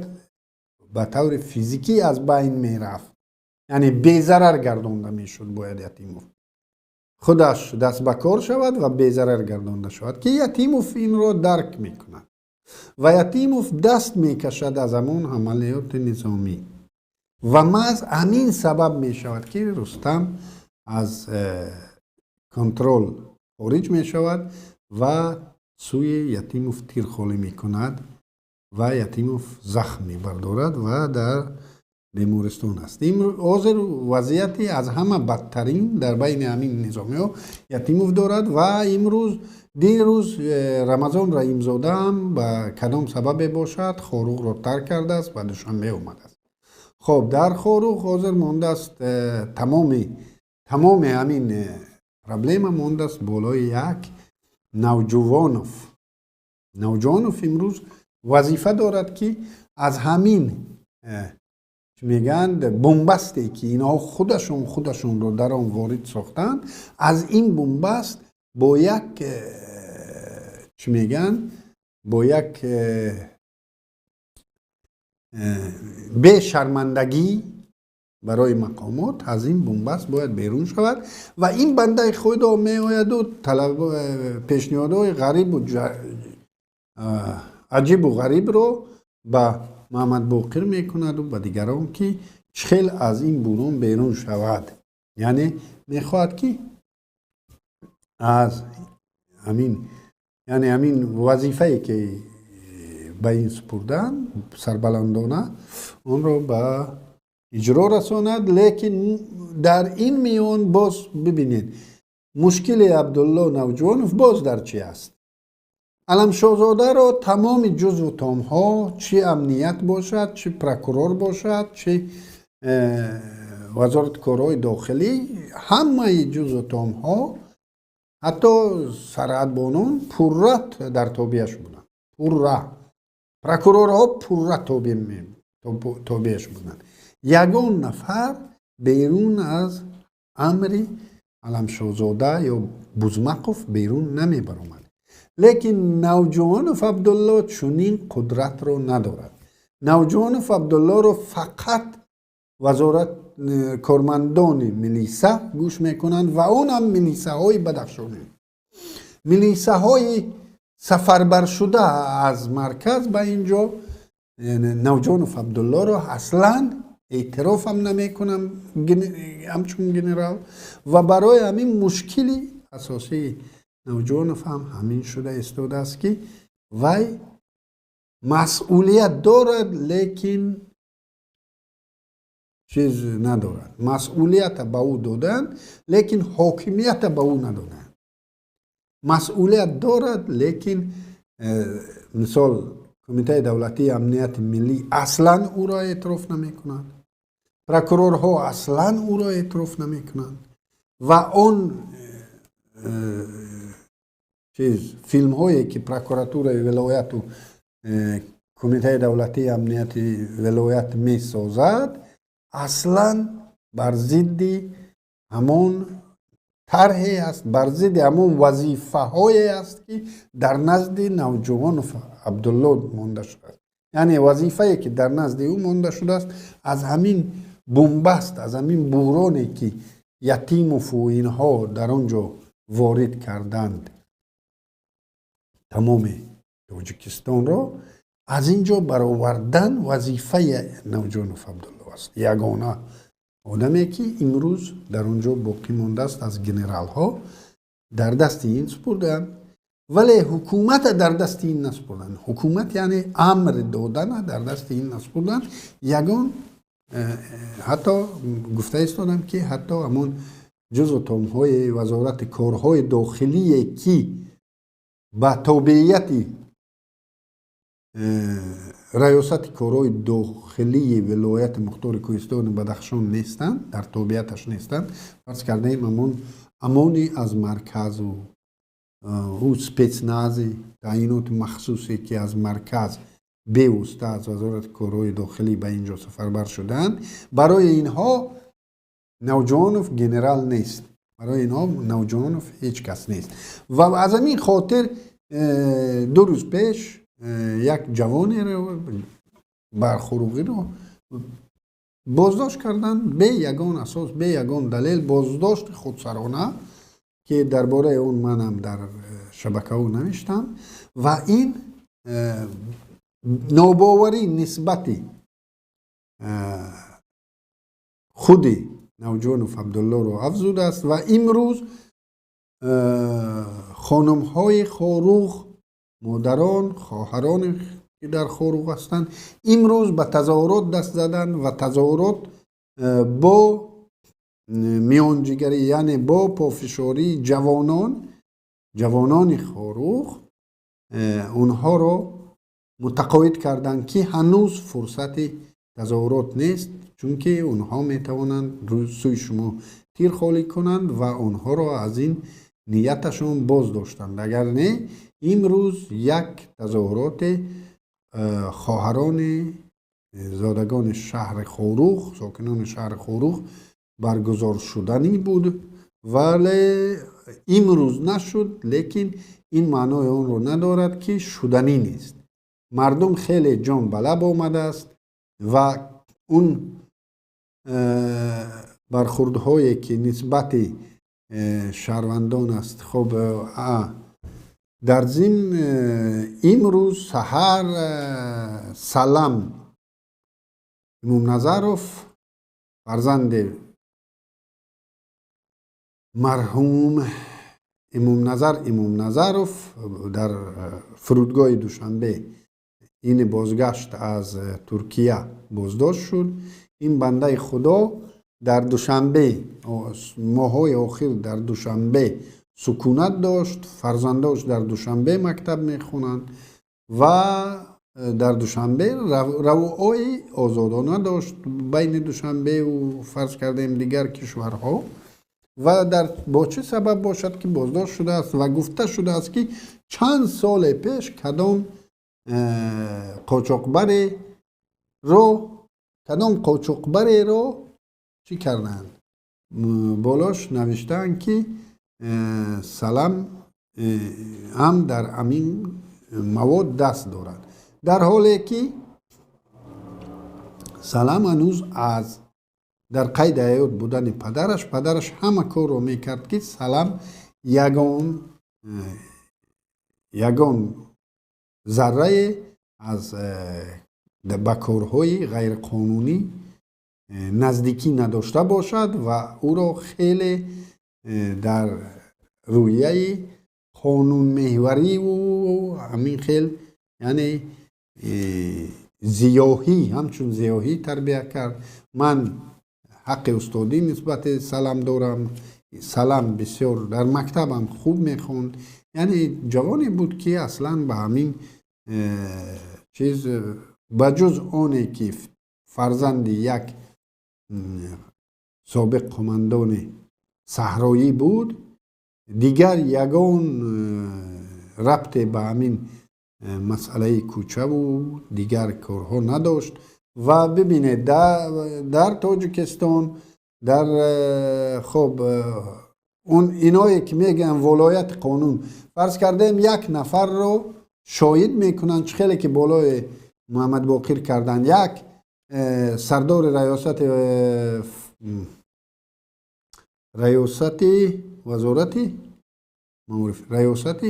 ба таври физикӣ аз байн мерафт, яъне безарар гардонда мешуд. Бояд Ятимов худаш даст ба кор шавад ва безарар гардонда шавад, ки Ятимов инро дарк мекунад ва Ятимов даст мекашад аз ҳамон амалиёти низомӣ. Ва маҳз ҳамин сабаб мешавад, ки Рустам аз контрол хориҷ мешавад ва сӯи Ятимов тир холӣ мекунад ва Ятимов захм мебардорад ва дар бемористон аст. Ҳозир вазъияти аз ҳама бадтарин дар байни ҳамин низомиҳо Ятимов дорад. Ва имрӯз, дирӯз Рамазон Раҳимзодаам ба кадом сабабе бошад, Хоруғро тарк кардааст, ба Душанбе омадааст. Хоб, дар Хоруғ ҳозир мондааст тамоми ҳамин проблема мондааст болои як Навҷувонов. Навҷувонов имрӯз вазифа дорад, ки аз ҳамин чӣ мегӯянд, бунбасте, ки инҳо худашон худашонро дар он ворид сохтанд, аз ин бунбаст бо як чӣ мегӯянд, бо як бешармандагӣ барои мақомот аз ин бунбаст бояд берун шавад. Ва ин бандаи худо меояду пешниҳодҳои ғарибу аҷибу ғарибро ба Муҳаммадбоқир мекунаду ба дигарон, ки чӣ хел аз ин бурон берун шавад. Яъне мехоҳад, ки аз ҳамин, яъне ҳамин вазифае, ки ба ин супурдаанд, сарбаландона онро ба иҷро расонад. Лекин дар ин миён боз бибинед, мушкили Абдулло Навҷувонов боз дар чи аст? Аламшоҳзодаро тамоми ҷузву томҳо, чи амният бошад, чи прокурор бошад, чи вазорати корҳои дохилӣ, ҳамаи ҷузву томҳо, ҳатто сарҳадбонон пурра дар тобеаш буданд. Пурра прокурорҳо пурра тобеаш буданд. Ягон нафар берун аз амри Аламшоҳзода ё Бузмақов берун намебаромад. Лекин Навҷувонов Абдулло чунин қудратро надорад. Навҷувонов Абдуллоро фақат вазорат, кормандони милиса гӯш мекунанд ва онам милисаҳои бадахшонӣ, милисаҳои сафарбаршуда аз марказ ба ин ҷо. Навҷонов Абдуллоро аслан эътирофам намекунам ҳамчун генерал ва барои ҳамин мушкили асосии Навҷонов ҳам ҳамин шуда истодааст, ки вай масъулият дорад, лекин чиз надорад. Масъулията ба ӯ доданд, лекин ҳокимията ба ӯ надоданд. Масъулият дорад, лекин мисол, Кумитаи давлатии амнияти миллӣ аслан ӯро эътироф намекунад, прокурорҳо аслан ӯро эътироф намекунанд ва он чиз, филмҳое, ки прокуратураи вилояту Кумитаи давлатии амнияти вилоят месозад, аслан бар зидди ҳамон тарҳе аст, бар зидди ҳамон вазифаҳое аст, ки дар назди Навҷувонов Абдулло монда шудааст. Яъне вазифае, ки дар назди ӯ монда шудааст, аз ҳамин бунбаст, аз ҳамин буҳроне, ки Ятимову инҳо дар он ҷо ворид карданд тамоми Тоҷикистонро, аз ин ҷо баровардан вазифаи Навҷонов Абдулло аст. Ягона одаме, ки имрӯз дар он ҷо боқӣ мондааст аз генералҳо, дар дасти ин супурдаанд, вале ҳукумата дар дасти ин насупурданд. Ҳукумат, яъне амр додана дар дасти ин насупурданд. Ягон ҳатто гуфта истодам, ки ҳатто ҳамон ҷузъу томҳои Вазорати корҳои дохилие, ки ба тобеияти Раёсати корҳои дохилии вилояти мухтори Кӯҳистони Бадахшон нестанд, дар тобеияташ нестанд, фарз кардаем, ҳамон амони аз марказу ӯ спецнази таъиноти махсусе, ки аз марказ бевосита аз Вазорати корҳои дохилӣ ба ин ҷо сафарбар шудаанд, барои инҳо Навҷавонов генерал нест, барои инҳо Навҷавонов ҳеҷ кас нест. Ва аз ҳамин хотир 2 рӯз пеш як ҷавонеро бархуруғиро боздошт карданд бе ягон асос, бе ягон далел, боздошти худсарона, ки дар бораи он манам дар шабакаҳо навиштам. Ва ин нобоварӣ нисбати худи Навҷонов Абдуллоро афзудааст. Ва имрӯз хонумҳои Хоруғ, модарон, хоҳароне, ки дар Хоруғ ҳастанд, имрӯз ба тазоҳурот даст заданд ва тазоҳурот бо миёнҷигарӣ, яъне бо пофишории ҷавонон, ҷавонони Хоруғ онҳоро мутақоид карданд, ки ҳанӯз фурсати тазоҳурот нест, чунки онҳо метавонанд сӯи шумо тир холӣ кунанд, ва онҳоро аз ин нияташон боз доштанд. Агар не, имрӯз як тазоҳуроте хоҳарони зодагони шаҳри Хоруғ, сокинони шаҳри Хоруғ баргузор шуданӣ буд, вале имрӯз нашуд. Лекин ин маънои онро надорад, ки шуданӣ нест. Мардум хеле ҷон ба лаб омадааст ва он бархурдҳое, ки нисбати шаҳрвандон аст. Хоб, дар зимн, имрӯз саҳар Салам Имомназаров, фарзанди марҳум Имомназар Имомназаров, дар фурудгоҳи Душанбе ини бозгашт аз Туркия боздошт шуд. Ин бандаи Худо дар Душанбе моҳҳои охир дар Душанбе сукунат дошт, фарзандош дар Душанбе мактаб мехонанд ва дар Душанбе равуои озодона дошт байни Душанбеву, фарз кардаем, дигар кишварҳо. Ва дар бо чӣ сабаб бошад, ки боздошт шудааст? Ва гуфта шудааст, ки чанд соле пеш кадом қочоқбареро чӣ карданд. Болош навиштаанд, ки Салам ҳам дар ҳамин мавод даст дорад, дар ҳоле ки Салам ҳанӯз аз дар қайди ҳаёт будани падараш ҳама корро мекард, ки Салам ягон заррае аз ба корҳои ғайриқонунӣ наздикӣ надошта бошад ва ӯро хеле дар рӯяи қонунмеҳвариву ҳамин хел, яъне зиёҳӣ, ҳамчун зиёҳӣ тарбия кард. Ман ҳаққи устодӣ нисбати Салам дорам. Салам бисёр дар мактабам хуб мехонд, яъне ҷавоне буд, ки аслан ба ҳамин чиз, ба ҷуз оне ки фарзанди як собиқ қумандони саҳроӣ буд, дигар ягон рабте ба ҳамин масъалаи кӯчаву дигар корҳо надошт. Ва бибинед, дар Тоҷикистон дар хоб он иное ки мегӯянд волояти қонун, фарз кардаем, як нафарро шоҳид мекунанд, чӣ хеле ки болои Муҳаммадбоқир карданд, як сардори раёсати вазорати маориф, раёсати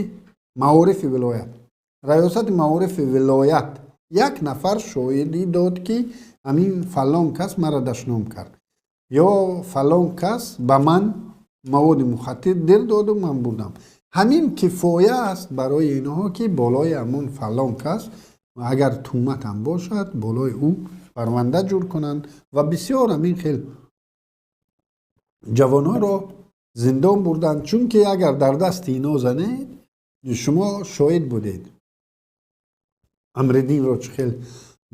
маорифи вилоят, раёсати маорифи вилоят як нафар шоҳидӣ дод, ки ҳамин фалон кас маро дашном кард ё фалон кас ба ман маводи мухаддир доду ман бурдам. Ҳамин кифоя аст барои инҳо, ки болои ҳамон фалон кас, агар тӯҳматам бошад, болои ӯ парванда ҷур кунанд. Ва бисёр ҳамин хел ҷавонҳоро зиндон бурданд, чунки агар дар дасти ино занед, шумо шоҳид будед, Амриддинро чӣ хел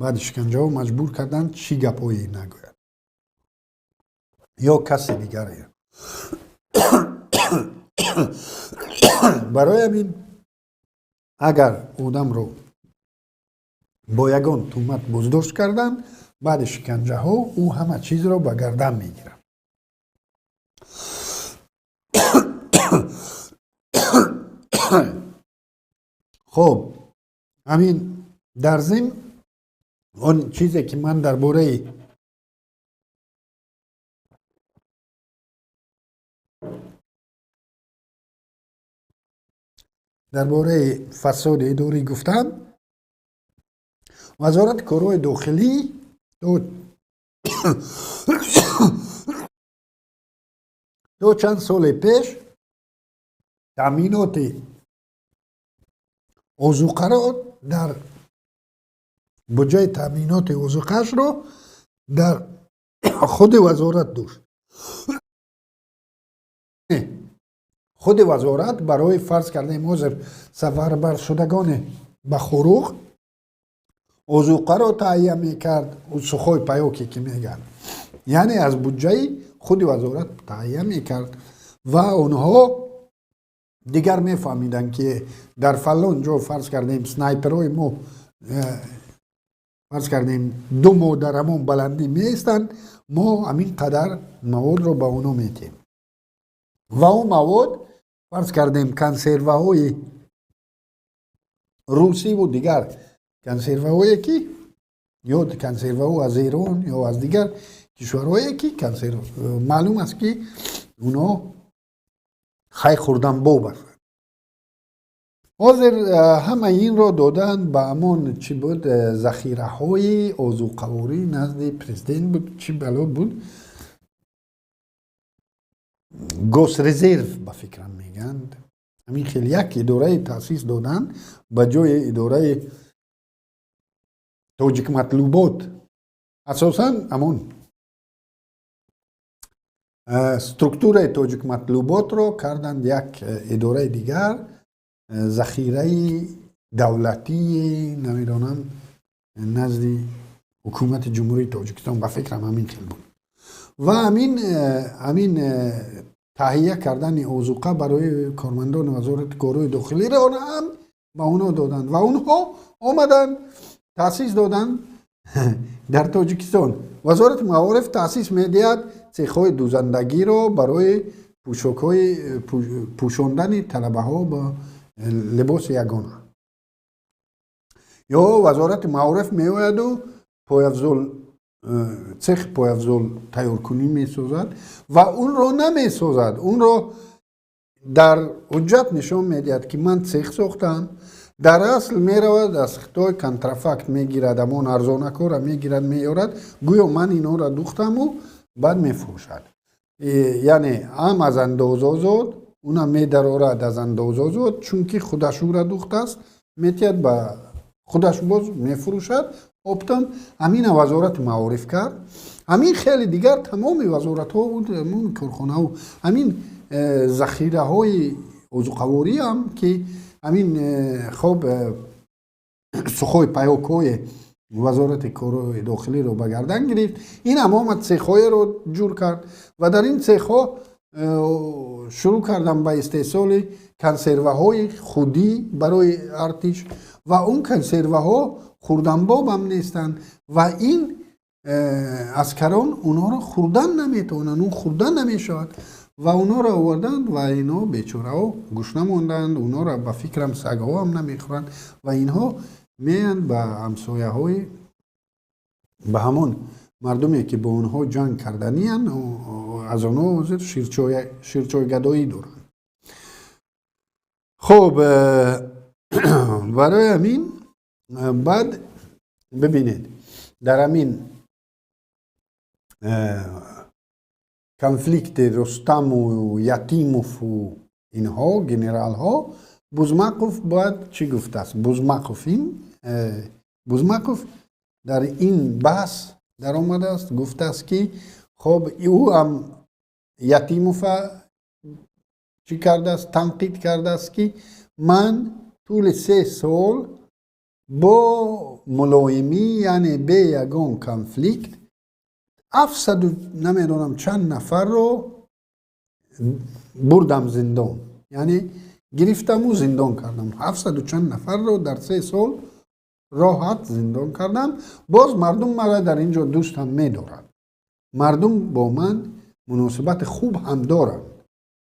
баъди шиканҷаҳо маҷбур карданд, чӣ гапҳое нагӯяд, ё касе дигаре. Барои ҳамин агар одамро бо ягон тӯҳмат боздошт карданд, баъди шиканҷаҳо ӯ ҳама чизро ба гардан мегирад. Хоб, ҳамин дар зимн он чизе ки ман дар бораи фасоди идорӣ гуфтам, вазорати корҳои дохилӣ то чанд соли пеш таъминоти озуқаро дар буҷаи таъминоти озуқашро дар худи вазорат дошт. Худи вазорат барои, фарз кардаем, ҳозир сафарбаршудагони ба Хуруғ озуқаро таҳия мекард, сухой паёке ки мегӯянд, яъне аз буҷаи худи вазорат таҳия мекард. Ва онҳо дигар мефаҳмиданд, ки дар фалон ҷо, фарз кардем, снайперҳои мо, фарз кардем, 2 моҳ дар ҳамон баландӣ меистанд, мо ҳамин қадар маводро ба онҳо метиҳем. Ва он мавод, фарз кардем, консерваҳои русиву дигар консерваҳое ки ё консерваҳо аз Эрон ё аз дигар кишварҳое ки консерв, маълум аст, ки онҳо хай хӯрдан боб ҳастанд. Ҳозир ҳама инро доданд ба ҳамон чӣ буд, захираҳои озуқаворӣ назди президент буд, чӣ бало буд, госрезерв ба фикрам мегӯянд. Ҳамин хел як идораи таъсис доданд ба ҷои идораи тоҷикматлубот. Асосан ҳамон структураи тоҷикматлуботро карданд як идораи дигар, захираи давлатии, намедонам, назди ҳукумати Ҷумҳурии Тоҷикистон, ба фикрам ҳамин хел буд. Ва ҳамин таҳия кардани озуқа барои кормандони вазорати корҳои дохилиро ҳам ба онҳо доданд ва онҳо омаданд таъсис доданд дар Тоҷикистон. Вазорати маориф таъсис медиҳад цехҳои дӯзандагиро барои пӯшокҳои пӯшондани талабаҳо ба либоси ягона. Ё Вазорати маориф меояду пойафзол, цех пойафзол тайёркунӣ месозад ва унро намесозад, унро дар ҳуҷҷат нишон медиҳад, ки ман цех сохтам. Дар асл меравад, аз Хитой контрафакт мегирад, ҳамон арзонакора мегирад, меорад, гӯё ман инҳоро духтаму баъд мефурӯшад. Яъне ҳам аз андозозод уна медарорад, аз андозозод, чунки худаш ӯра духтааст, метиҳад ба худаш, боз мефурӯшад оптом. Ҳамина Вазорати маориф кард, ҳамин хеле дигар тамоми вазоратҳо, корхонаҳо, ҳамин захираҳои озуқаворӣ ҳам, ки ҳамин хоб сухой паёкҳои Вазорати корҳои дохилиро ба гардан гирифт, ин ҳам омад, цехҳоеро ҷур кард ва дар ин цехҳо шурӯъ кардам ба истеҳсоли консерваҳои худӣ барои артиш. Ва он консерваҳо хурданбобам нестанд ва ин аскарон онҳоро хӯрдан наметавонанд, он хӯрдан намешавад. Ва онҳоро оварданд ва инҳо бечораҳо гушна монданд. Онҳоро ба фикрам сагҳо ҳам намехӯранд. Ва инҳо меянд ба ҳамсояҳои, ба ҳамон мардуме, ки бо онҳо ҷанг карданиянд, аз онҳо ҳозир ширчойгадоӣ доранд. Хуб, барои ҳамин баъд бибинед, дар ҳамин конфликти Рустаму Ятимову инҳо генералҳо, Бузмақов бояд чӣ гуфтааст? Бузмақов, ин Бузмақов дар ин баҳс даромадааст, гуфтааст, ки хоб, ӯ ҳам Ятимова чӣ кардааст, танқид кардааст, ки ман тӯли 3 сол бо мулоимӣ, яъне бе ягон конфликт, ҳафтсаду намедонам чанд нафарро бурдам зиндон, яъне гирифтаму зиндон кардам. Ҳафтсаду чанд нафарро дар 3 сол роҳат зиндон кардам. Боз мардум мара дар ин ҷо дӯстам медорад, мардум бо ман муносибати хуб ҳам доранд.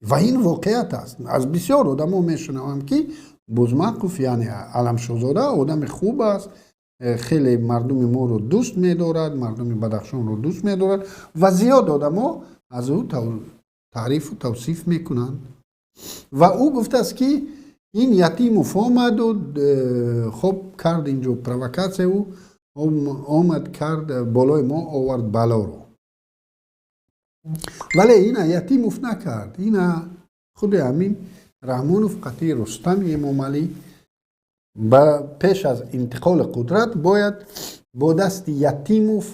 Ва ин воқеият аст. Аз бисёр одамо мешунавам, ки Бузмақов, яъне Аламшозода, одами хуб аст, хеле мардуми моро дӯст медорад, мардуми Бадахшонро дӯст медорад. Ва зиёд одамо аз ӯ таърифу тавсиф мекунанд. Ва ӯ гуфтааст, ки ин Ятимов омаду хоб кард, инҷо провокатсия ӯ омад кард, болои мо овард балоро. Вале ина Ятимов накард, ина худи ҳамин Раҳмонов қатъи Рустами Эмомалӣ ба пеш аз интиқоли қудрат бояд бо дасти Ятимов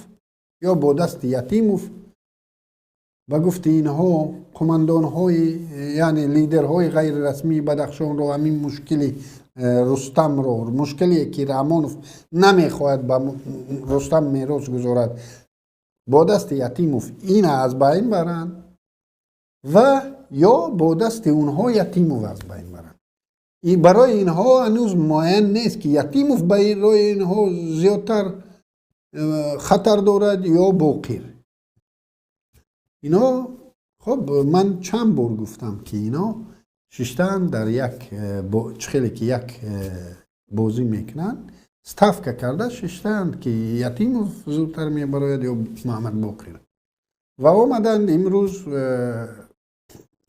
ё бо дасти Ятимов, ба гуфти инҳо, қумандонҳои, яъне лидерҳои ғайрирасмии Бадахшонро, ҳамин мушкили Рустамро, мушкиле ки Раҳмонов намехоҳад ба Рустам мерос гузорад, бо дасти Ятимов ина аз байн баранд ва ё бо дасти онҳо Ятимов аз байн баранд. Барои инҳо ҳанӯз муайян нест, ки Ятимов барои инҳо зиёдтар хатар дорад ё Боқир. Ино хоб, ман чанд бор гуфтам, ки ино шиштаанд дар як чӣ хеле ки як бозӣ мекунанд, ставка карда шиштаанд, ки Ятимов зудтар мебарояд ё Муҳаммад Боқир. Ва омаданд имрӯз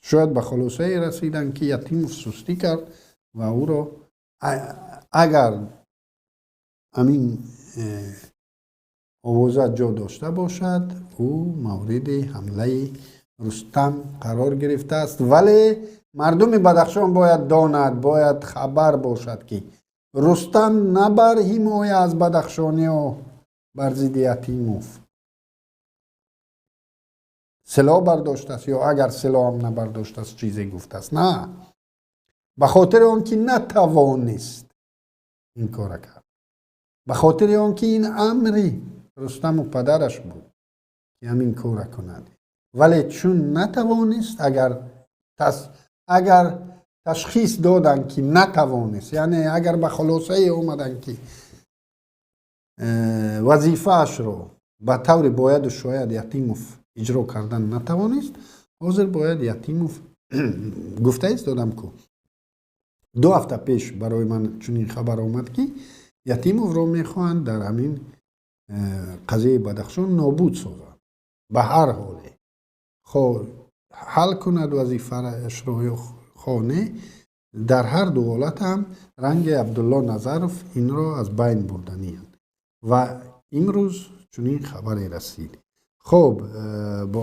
шояд ба хулосае расиданд, ки Ятимов сустӣ кард ва ӯро агар ҳамин овоза ҷо дошта бошад, ӯ мавриди ҳамлаи Рустам қарор гирифтааст. Вале мардуми Бадахшон бояд донад, бояд хабар бошад, ки Рустам на бар ҳимоя аз бадахшониҳо бар зидди Ятимов силоҳ бардоштааст ё агар силоҳам набардоштааст, чизе гуфтааст, на ба хотири он ки натавонист ин кора кард, ба хотири он ки ин амри Рустаму падараш буд, ки ҳамин кора кунад. Вале чун натавонист, агар ташхис доданд, ки натавонист, яъне агар ба хулосае омаданд, ки вазифаашро ба таври бояду шояд Ятимов иҷро кардан натавонист. Ҳозир бояд Ятимов гуфта истодам, ку 2 ҳафта пеш барои ман чунин хабар омад, ки Ятимовро мехоҳанд дар ҳамин қазияи Бадахшон нобуд созанд ба ҳар ҳоле, хоҳ ҳал кунад вазифаашро ё хоҳ не. Дар ҳар ду ҳолат ҳам ранги Абдулло Назаров инро аз байн бурданианд ва имрӯз чунин хабаре расид. Хуб, бо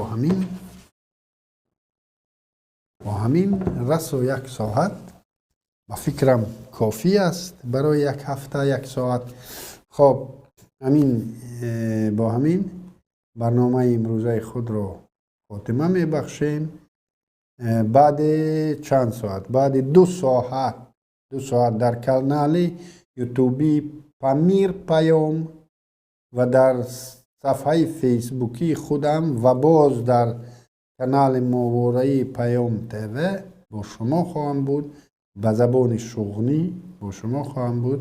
ҳамин расо як соат ба фикрам кофӣ аст барои як ҳафта як соат. Хоб, ҳамин бо ҳамин барномаи имрӯзаи худро хотима мебахшем. Баъди чанд соат, баъди 2 соат, 2 соат дар канали ютуби Памир Паём ва дар сафҳаи фейсбукии худам ва боз дар канали моҳвораи Паём ТВ бо шумо хоҳам буд, ба забони шуғнӣ бо шумо хоҳам буд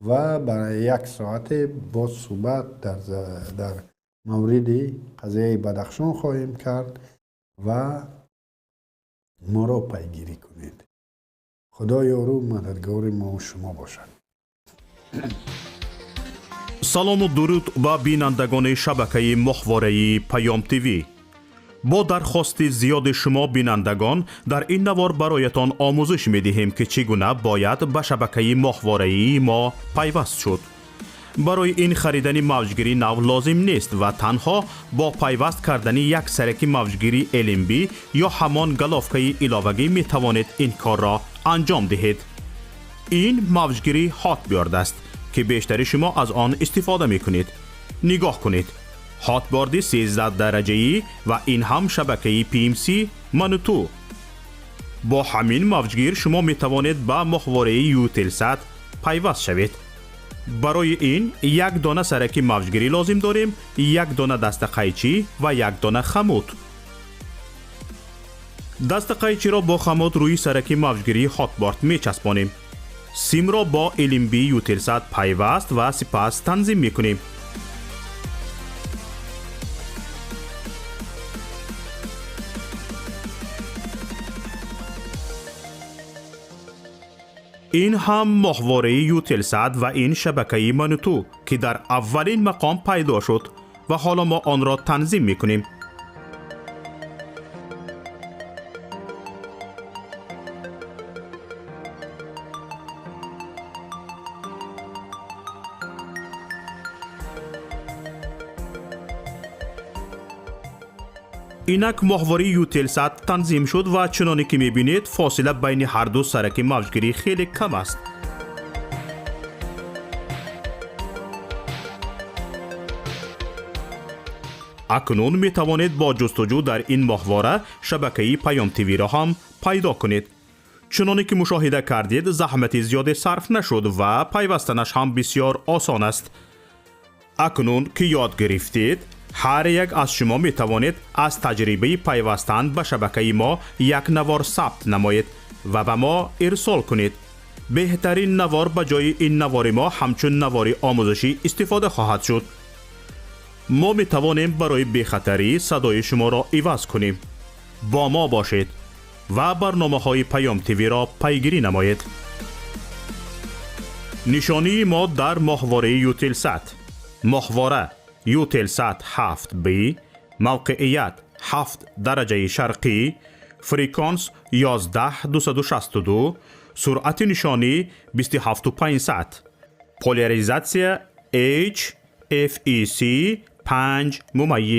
ва барои як соате боз суҳбат дар мавриди қазияи Бадахшон хоҳем кард ва моро пайгирӣ кунед. Худо ёру мададгори мо шумо бошад. Салому дуруд ба бинандагони шабакаи моҳвораи Паём ТВ. Бо дархости зиёди шумо бинандагон, дар ин навор бароятон омӯзиш медиҳем, ки чӣ гуна бояд ба шабакаи моҳвораии мо пайваст шуд. Барои ин харидани мавҷгири нав лозим нест ва танҳо бо пайваст кардани як сараки мавҷгири LNB ё ҳамон головкаи иловагӣ метавонед ин корро анҷом диҳед. Ин мавҷгири Hotbird аст, ки бештари шумо аз он истифода мекунед. Нигоҳ кунед, Hotbird и 13 дараҷаӣ ва ин ҳам шабакаи PMC Мануту. Бо ҳамин мавҷгир шумо метавонед ба моҳвораи Eutelsat пайваст шавед. Барои ин як дона сараки мавҷгирӣ лозим дорем, як дона дастақайчӣ ва як дона хомут. Дастақайчиро бо хомут рӯи сараки мавҷгирии Hotbird мечаспонем, симро бо LNB Eutelsat пайваст ва сипас танзим мекунем. Ин ҳам моҳвораи Eutelsat ва ин шабакаи Мануту, ки дар аввалин мақом пайдо шуд ва ҳоло мо онро танзим мекунем. Инак моҳвораи Eutelsat танзим шуд ва чуноне ки мебинед, фосила байни ҳарду сараки мавҷгирӣ хеле кам аст. Акнун метавонед бо ҷустуҷӯ дар ин моҳвора шабакаи Паём ТВ-ро ҳам пайдо кунед. Чуноне ки мушоҳида кардед, заҳмати зиёде сарф нашуд ва пайвастанаш ҳам бисёр осон аст. Акнун ки ёд гирифтед, ҳар як аз шумо метавонед аз таҷрибаи пайвастан ба шабакаи мо як навор сабт намоед ва ба мо ирсол кунед. Беҳтарин навор ба ҷои ин навори мо ҳамчун навори омӯзишӣ истифода хоҳад шуд. Мо метавонем барои бехатарӣ садои шуморо иваз кунем. Бо мо бошед ва барномаҳои Паём ТВ-ро пайгирӣ намоед. Нишонии мо дар моҳвораи Eutelsat: моҳвора Eutelsat 7B, мавқеият 7 дараҷаи шарқӣ, фреквенс 11262, суръати нишонӣ 27500, поляризатсия H FEC 5 мумайиз.